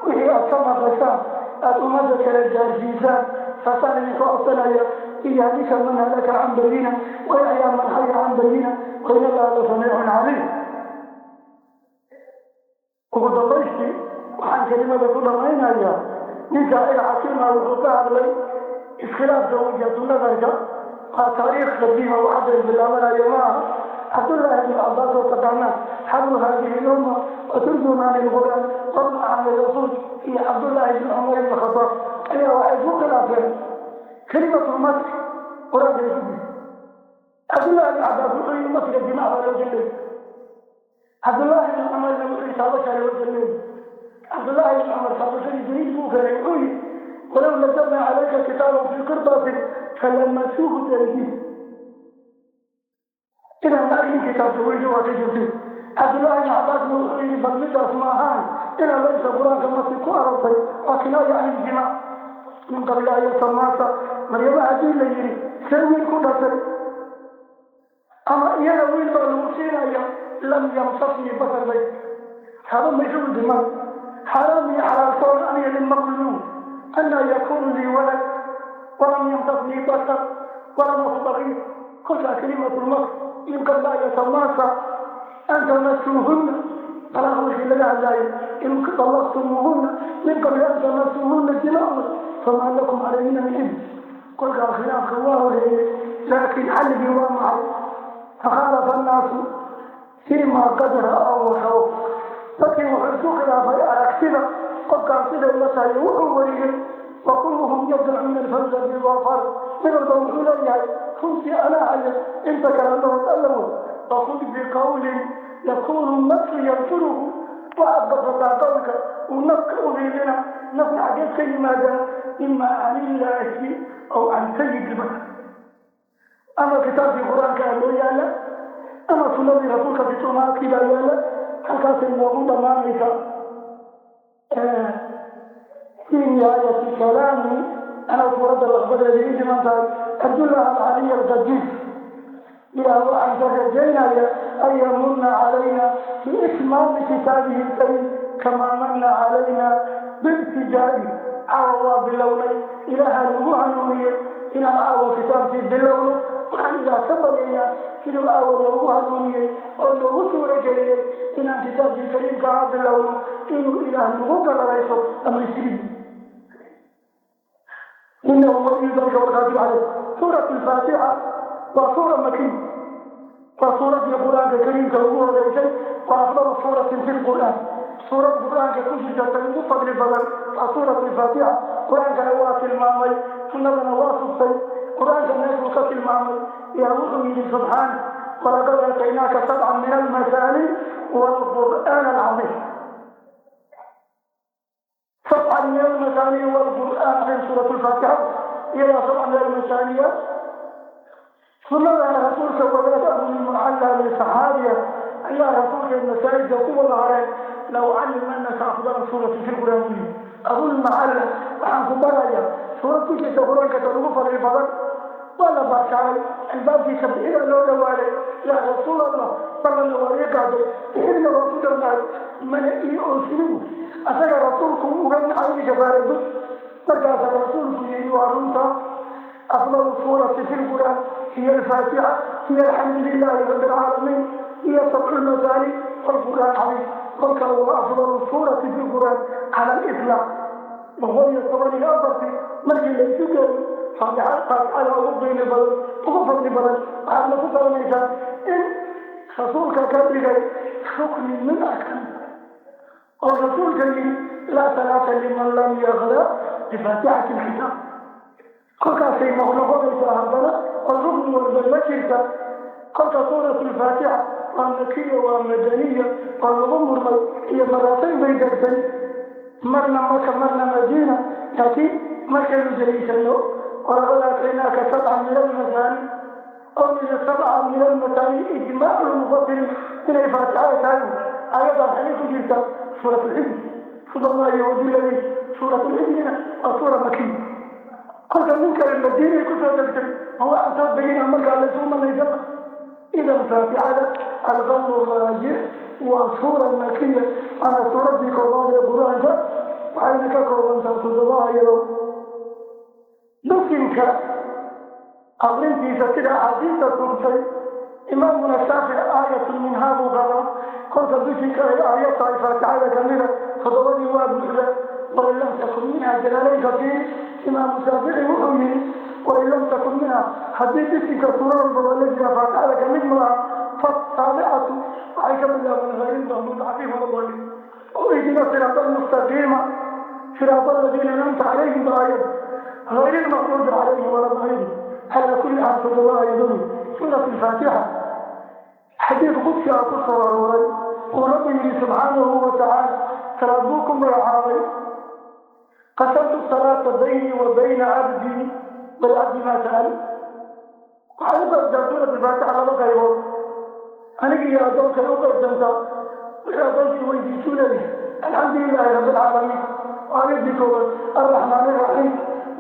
wixii aad ka maqashaan aada ummadda kale gaarsiisaan, saasaan idinka codsanaya. Liyahlika man halaka can bayina wayaxyaa man xaya can bayina, wain Allaha la samiicun caliim. Ugu dambaystii waxaan kelimada ku dhamaynayaa nin shaacir xakiima wuxuu ka hadlay iskhilaafka wajhatu nadarka. Waa taariikh qadiima, wax hadda bilaabanayo ma aha. Cabdullaahi ibnu Cabaas oo taqaanaa, xabru haadihi lumma wa turjumaani lqur'aan wabnu cami rasuul, iyo Cabdullaahi ibnu Cumar ibn Khataab ayaa waxay isku khilaafeen kelimatulmasx qur-aanka ay ku jirta. Cabdullahi ibnu Cabaas wuxuu yihi masriga jimac baa loo jalley. Cabdullaahi ibnu Cumarna wuxuu yihi taabashaa loo jalley. Cabdullaahi ibnu Cumar taabashadii daliil buu keenay. Wuxuu yihi: walow nazalnaa calayka kitaaban fii qirdaasin falamasuuhu biaydiihim, inaan la arkin kitaabka weysa waa ka jirtay. Cabdullaahi ibnu Cabaasna wuxuu yihi bal midaas ma ahaan inaan laysa qur-aanka masi ku arortay waa kinaaya can iljimac, min qabli an yatamaasa. Maryama haddii la yidhi see wiil ku dhashay, ama iyada wiil baa lagu siinaya, lam yamsasnii basar bay haba maysa diman, xaaraam iyo xalaaltoon aniga nin ma kulmin, anaa yakunu lii walad walam yamsasnii basar walam aku baqiya. Kolkaa kelimatulmasr min qabli an yatamaasa an tamasuuhunna, talaaq markii laga hadlaayo, in dallaqtumuuhunna min qabli an tamasuuhunna jimaacan famaa lakum calayhina min cidda. Kolkaa khilaafka waa horeeyey, laakiin xalligii waa maxay? Fakhaalafa annaasu fiimaa qad ra'aw waxaw. Dadkii wuxuu isku khilaafay aragtida qofkaan siday la tahay wuxuu wariyey. Wa kulluhum yadcuuna alfawza bidafar, mid walba wuxuu leeyahay runtii anaa haya, inta kale lahood alla wey. Fakhud biqawlin yakunu nafsu yansuruhu, waxaad qabsataa qowlka uu nafka u hiilina. Nafna xaggeed ka yimaadaa? Ima can illaahi aw can sayid ilbashar, ama kitaabkii qur-aanka ah loo yaala ama sunnadii rasuulka fituumaadkii baa yaala. Halkaasay noogu dhammaanaysaa fii nihaayati kalaami. Anaa suuradda laqbadeeda ii dhiman tahay. Arjullaha alcaliya alqadiir, ilaah waxaan ka rajaynaya an yamuna calayna biitmaami kitaabihi alkariim kamaa mana calayna biibtijaa'i. Caawa waa bilownay, Ilaaha nagu hanuuniyey inaan caawa kitaabkii bilowno. Waxaan Ilaah ka baryayaa siduu caawa noogu hanuuniyey oo noogu suurageliyey inaan kitaabkii kariimka aha bilowno, inuu Ilaah nagu galarayso dhamaystirid. Inahu waliyu dalika walqaadir caleyh. Suurat alfaatixa waa suura makiy, waa suuraddii qur-aanka kariimka ugu horeysay, waa afdalu suuratin fi lqur'aan. Suurad qur-aanka ku jirta tan ugu fadli badan waa suurat alfaatixa. Qur-aankana waa tilmaamay, sunnadana waa sugtay. Qur-aanka meel Subxaana walaqad aataynaaka sabcan min almasaani waalqur'aan alcadiim. Sabcan min almasaani waalqur'aan cadiim, suurat lfaatixa iyadaa sabcan min almasaaniya. Sunnadana rasuulka wadaad Abulmucalla saxaabiya ayaa rasuulka masaajidka ku wada hareen. Law callimanaka afdala suurati fi lqur'aan, buu yidhi Abulmucalla, waxaan ku baraya suurad ku jirta Qur-aanka tan ugu fadli badan. Waa la baashaaray, albaabkiisa bixida loo dhawaaday. Yaa Rasuul Allah, ballanna waa ii qaaday, bixidna waa ku dhownaay, mana ii oosinin. Asaga rasuulku uga nacay kafaaradu. Markaasaa rasuulku yidhi: waa runta, afdalu suurati fi lqur'aan hiya alfaatixa, hiya alxamdu lilahi rabbi alcaalamiin, hiya sabcu lmasaani walqur'aan cadiim. Kolka waa afdalu suurati fi lqur'aan cala aliطlaaq. 114-tii markii la isu geeyo, faatixada ugu qiimi badan, ugu fadli badan. Waxaadna ku garanaysaa in rasuulka ka dhigay rukni min arkan, oo rasuulka yidhi: laa salaata liman lam yaqra bifaatixati alkitaab. Kolkaasay noqnoqonaysaa haddana oo rukni walba la jirta. Kolka suurat alfaatixa waa makiya, waa madaniya, waa lagu murmay iyo maratayn bay degtay, marna Maka, marna Madiina. Laakiin markaynu daliishano walaqad aataynaaka sabca min almasaani oo min sabca min almasaani, ijmaacu lmufasiriin inay faatixada tahay. Ayadan xagay ku jirta? Suurat lxijr, sudamaayo waduladi. Suurat lxijrina waa suura makiya. Kolka nin kale Madiinay kusoo degtay, ma waxaan soo degina markaa laysu malaysaba. Idan faatixada alqawlu raajix waa suura makiya, waana suuraddii koobaad ee Qur-aanka, waxayna ka koobantaa 7 ayadood. Bisinka aqrintiisa sida axaadiista sugtay, Imaamuna Shaafici aayatun minhaa buu qabaa. Kolka bisinka ay aayad tahay faatixada kamida, toddobadii waa buuxda. Wain lam takun minha, Jalaaleynka fiiri, Imaamu Shaafici wuxuu yihi: wain lam takun minha, haddii bisinka suura walba waa la jira, faatixada kamid maaha. Fasaabicatu waxay ka bilaabaan hayr ilmaqduub calayhim wala daalliin, oo ihdina siraata almustaqiima siraata aladiina an'amta calayhim ba aayad, hayr ilmaqduubi calayhim wala daalliin. Calaa kulli xaal, 7 aayadood suurat alfaatixa. Xadiid qudsi ah ku soo arooray uu Rabbi yidhi subxaanahu wa tacaala, salaad buu ku magacaabay: qasamtu salaata baynii wa bayna cabdii walcabdi maa sa'al. Waxay u qaybtaa suurat alfaatixa laba qaybood, aniga iyo addoonkay u qaybsantaa. Wixii addoonkii weydiisuu leeyahay. Alxamdu lilaahi rabbi alcaalamiin, aayaddii koowaad, alraxmaan iraxiim,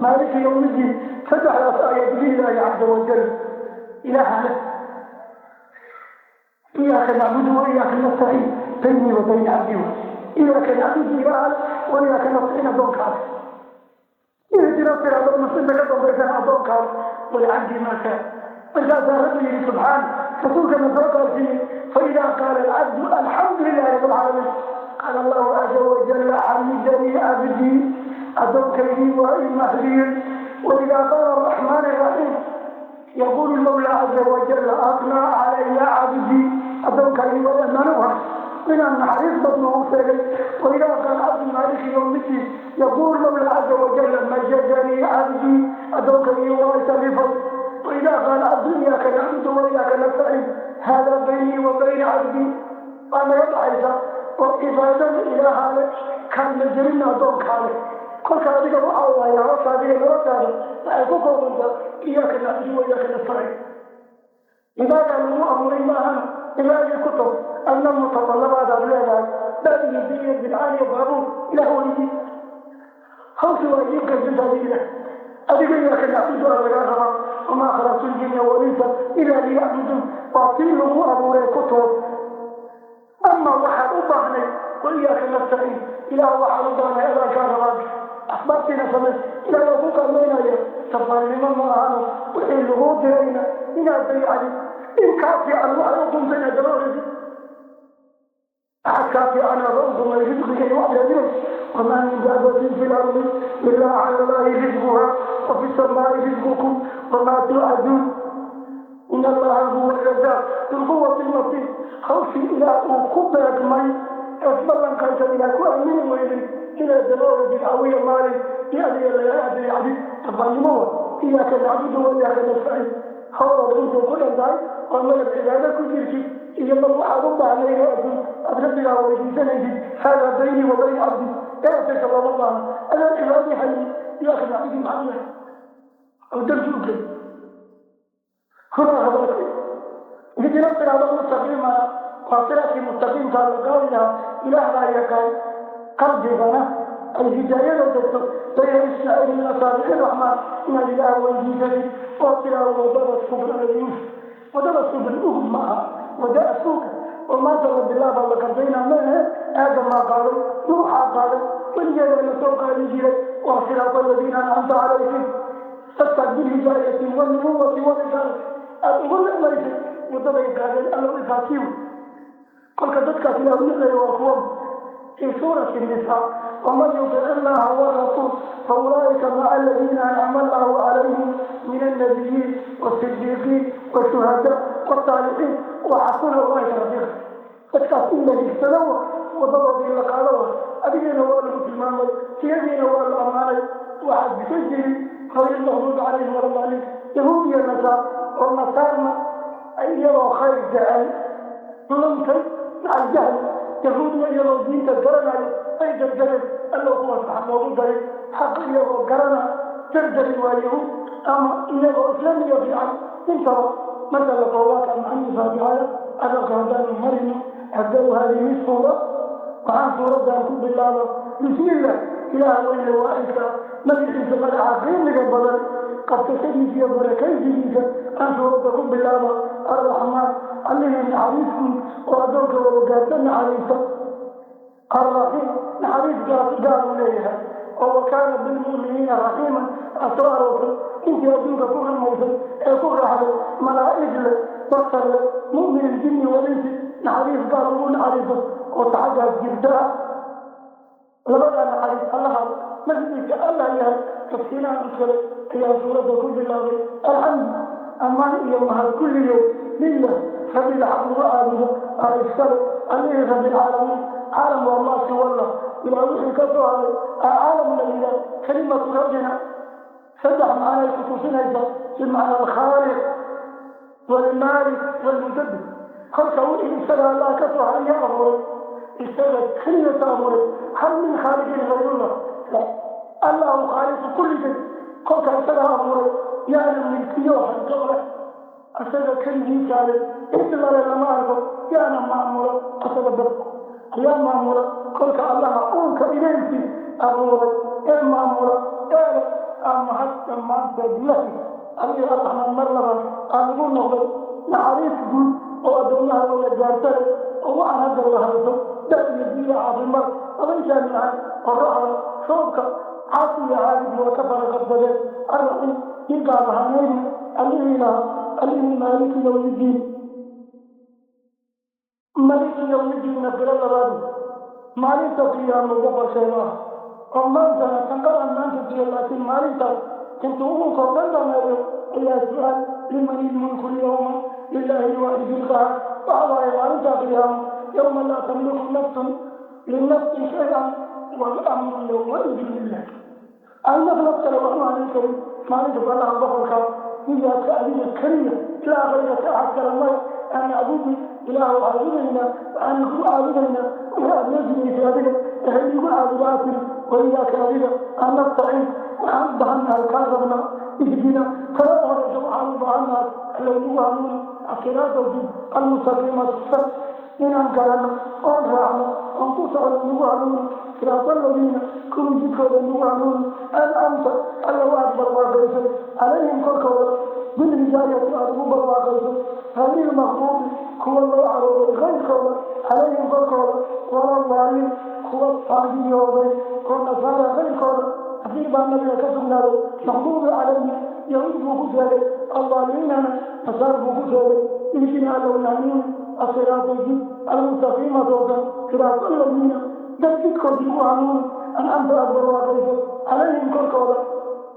maaliki yowmiddiin, saddexdaas aayad lilaahi caza wajal, ilaaha leh. Iyaaka nacbudu wa iyaaka nastaciin, baynii wa bayna cabdii. Iyaaka nacbudu ilaaha leh, wa iyaaka nastaciin addoonkaale, ihdina siraada mustaqiimka ka dambaysana addoonkaale, walcabdi maa sa'al. Markaasaa Rabbi yidhi subxaana, rasuulkana soo qaarsiiyey: faidaa qaala alcabdu alxamdu lilahi rabbi alcaalamiin, qaala Allahu caza wajalla: xamidanii cabdii, addoonkaydii waa i mahdiyey. Waidaa qaala araxmaan iraxiim, yaquulu lmawla caza wajalla: atnaa calaya cabdii, addoonkaydii waa ammaano u hay inaan naxariis badno u sheegay. Waidaa qaala cabdu maaliki yowmiddiin, yaquulu mawla caza wajalla: majadanii cabdii, addoonkaydii waa isharifay. waidaa qaala cabdu iyaaka nacbudu wa iyaaka nastaciin, haadaa baynii wa bayna cabdii, waa naga dhaxaysa oo cibaadada ilaahaa leh, kaalma jerinna addoonkaa leh. Kolka adiga waxa waaye hawshaadiga noloshaada waxay ku koobantaa iyaaka nacbudu wa iyaaka nastaciin. Cibaadaa lagu abuuray maahana, cibaadii ku tog. Adna mutatallabaadaad leedahay, baad iyo bi iyo bidcaan iyo baabuur ilaah weydii. Hawsha waa idiin qaybsantaadi ilaah, adiga iyaaka nacbudu aa lagaa rabaa. Wamaa khalaqtu ljinna walinsa ilaa liyacbuduun, waa tii lagu abuuray, ku toos. Ama waxaad u baahnay wa iyaaka nastaciin, ilaah waxaad u baahnay adaan kaa rabaa, asbaabtiina samay, ilaah waa ku kaalmaynaya. Safaarnimo ma ahano wixii laguu dirayna inaad dayacdid, in kaa fiican waxay u quntay inaad daba oradid. Axad kaa fiican aba u qumay risqiga iyo waxaad raadinaysa. Wamaa min daabatin fi lardi ilaa cala Allahi risquha, wa fi samaai risqukum wamaa tuucaduun, in Allaha huwa razaaq bilquwati lmatiin. Hawshii ilaah uu ku beegmay eed ballanqaysan ilaah ku aamini weyday inaad daba oradid awiya maalin iyo adiga lagaa dayacdid, safaarnimo wa. Iyaaka nacbudu wa iyaaka nastaciin. Howlooda intay ku dhan tahay oo madab cibaado ku jirtid iyo mar waxaad u baahnayd oo adduun aad rabbigaa weydiisanaysid. Haadaa bayni wa bayna cabdi, eetasha looma baahno. Adaan cibaadii haynin iyo akhi macbudii maxaad yahay oo danti u gey hunaa hadalka. Ihdina siraada mustaqiima waa siraadkii mustaqiimkaa la qaadi lahaa. Ilaah baa yaqaan qalbigana ay hidaayada degto bayna ismaaciil min asaabici raxmaan inaad Ilaah weydiisatid oo tiraa wadada suban aladiin. Wadada suban ugub ma aha, wada asuuka oo maanta la bilaaba la qardayna ma ahe. Aadamaa qaaday, Nuuxaa qaaday, weligeedaa la soo qaadi jiray. Waa siraata aladiina ancamta calayhim, dadkaad bilhidaayati walnubuwati warisaala aada ugu nicmaysay wadaday qaadeen. Allow ifaatiiw kolka dadkaas Ilaah u nicmeeya waa kuwa في سورة النساء: ومن يطع الله والرسول فأولئك مع الذين أنعم الله عليهم من النبيين والصديقين والشهداء والصالحين وحسن أولئك رفيقا. Dadkaas in la higsado wa wadadoodii la qaado wa adigina waa lagu tilmaamay, tiyadiina waa la ammaanay. Waxaad ka jiri غير المغضوب عليهم ولا الضالين, yahuud iyo nasaar oo nasaarna iyagoo khayr jecel luntay maca aljahli, yahuudna iyagoo diinta garanayo ay jarjareen. Allow kuwaas waxa noogu daray xaq iyagoo garana jarjari waa yahuud ama iyagoo islaamiga fiican intaba. Marka la koobaadka macnihii Faatixada aqalka haddaanu marino, abda-u haadihi suura, waxaan suuraddan ku bilaaba bismillah, Ilaah weyne waaxidka magaciisa magaca qiimiga badan qabsashadiisa iyo barakaysigiisa aan suuradda ku bilaaba. Arraxmaan, allihii naxariistii oo addoonka wada gaarta naxariista. Arraxiim, naxariis gaar gaar uu leeyahay oo وكان بالمؤمنين رحيما aa soo aroortay. Intii adduunka ku rumaysay ee ku raacday, malaa'ig leh, basar leh, mu'min aljinni walinsi, naxariis gaar ugu naxariiso oo taxaggaas jirta ah. Labadaa naxariis Allaha magaciisa Allah yahay tafsiilahan iskale ayaa suuradda ku bilaabay. Alxamdu, ammaan iyo mahad kulligeed, lilah, rabbiga xaq lagu caabudo aa iskale, allihii rabbilcaalamiin. Caalam waa maa siwallah, ilaa wixii ka soo haray aa caalam la yidhaah. Kalimatu rabbina saddex macnay ku tusinaysa: bimacna alkhaaliq waalmaalik waalmudabbir. Kolka wixii isaga Allah ka soo haray yaa abuuray? Isaga keliyata abuuray. هل من خالق غير الله؟ لا. الله خالق كل شيء. Kolka isaga abuuray, yaana milkiyo hanto leh, isaga keligiisaale, cid lale lama arko. Yaana maamulo? Isaga bad ayaa maamula. Kolka Allaha uunka idaylkii abuuray ee maamula ee mahad dhammaanteed lahi allihii Arraxmaan mar labaad aan ugu noqday, naxariis guud oo addoomaha wada gaartale oo waxaan hadda la hayso da iyo diida, caafimaad, abayshaan ahay, qoraxda, roobka, caasi iyo caabid waa ka faraqabsadeen. Arraxiim kii gaar ahaanayna allihii lahaa, allihii maaliki yowmidiin. Maliki yowmidiinna bilo labaad, maalinta qiyaamo boqorkeeda ah oo maantana tanqaran maanta jiro, laakiin maalintaas intuu uunkoo dhan dhameeyo ayaa su-aal: لمن الملك اليوم؟ لله الواحد القهار. Waxa waaye maalinta qiyaamo يوم لا تملك نفس لنفس شيئا والأمر يومئذ لله. Ay naf naf kale waxu hanin karin maalinta allaha boqorkaa. Miyaadka adiga keliya ilaa kayraka axad kale maya aan nacbudi. Ilaah caabudaynaa, waxaan kugu caabudaynaa wixii aad noo jidaysay adiga ehe iigu caabuda aad tiri. وإياك, adiga aan نستعين, waxaan u baahannahay kaa rabnaa. اهدنا, talada horeysa waxaan u baahannahay allow nagu hanuuni الصراط jid المستقيم inaan garanno oon raacno oon ku socno nagu hanuuni. صراط الذين, kuwii jidkooda nagu hanuuni, أنعمت, alla waad barwaaqaysay, عليهم, korkooda, بالهداية aada ugu barwaaqaysay, غير المغضوب, kuwa loo carooday kayrkooda, عليهم, korkooda, ولا الضالين, kuwa baadiyooday oo nasaara kayrkooda. Xadiid baa nabiga ka sugnaaday: مغضوب عليهم yahuud buu ku sheegay, الضالين-na nasaar buu ku sheegay. اهدنا, allow hanuuni, الصراط jid, المستقيم toosan, صراط الذين, dad jidkood igu hanuuni, أنعمت, aada barwaaqaysay, عليهم, korkooda,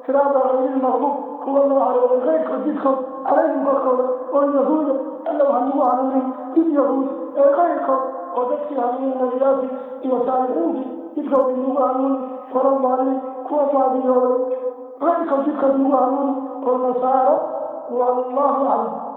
صراط غير المغضوب, kuwa loo carooday kayrkood jidkood, عليهم, korkooda, oo yahuuda. Allow hanugu hanuunin jid yahuud ee kayrkood oo dadkii hanuunin nabiyaashii iyo saalixiintii jidkood inagu hanuuni, ولا الضالين, kuwa baadiyooday kayrkood jidkood nagu hanuuni oo nasaaro. Wallahu aclam.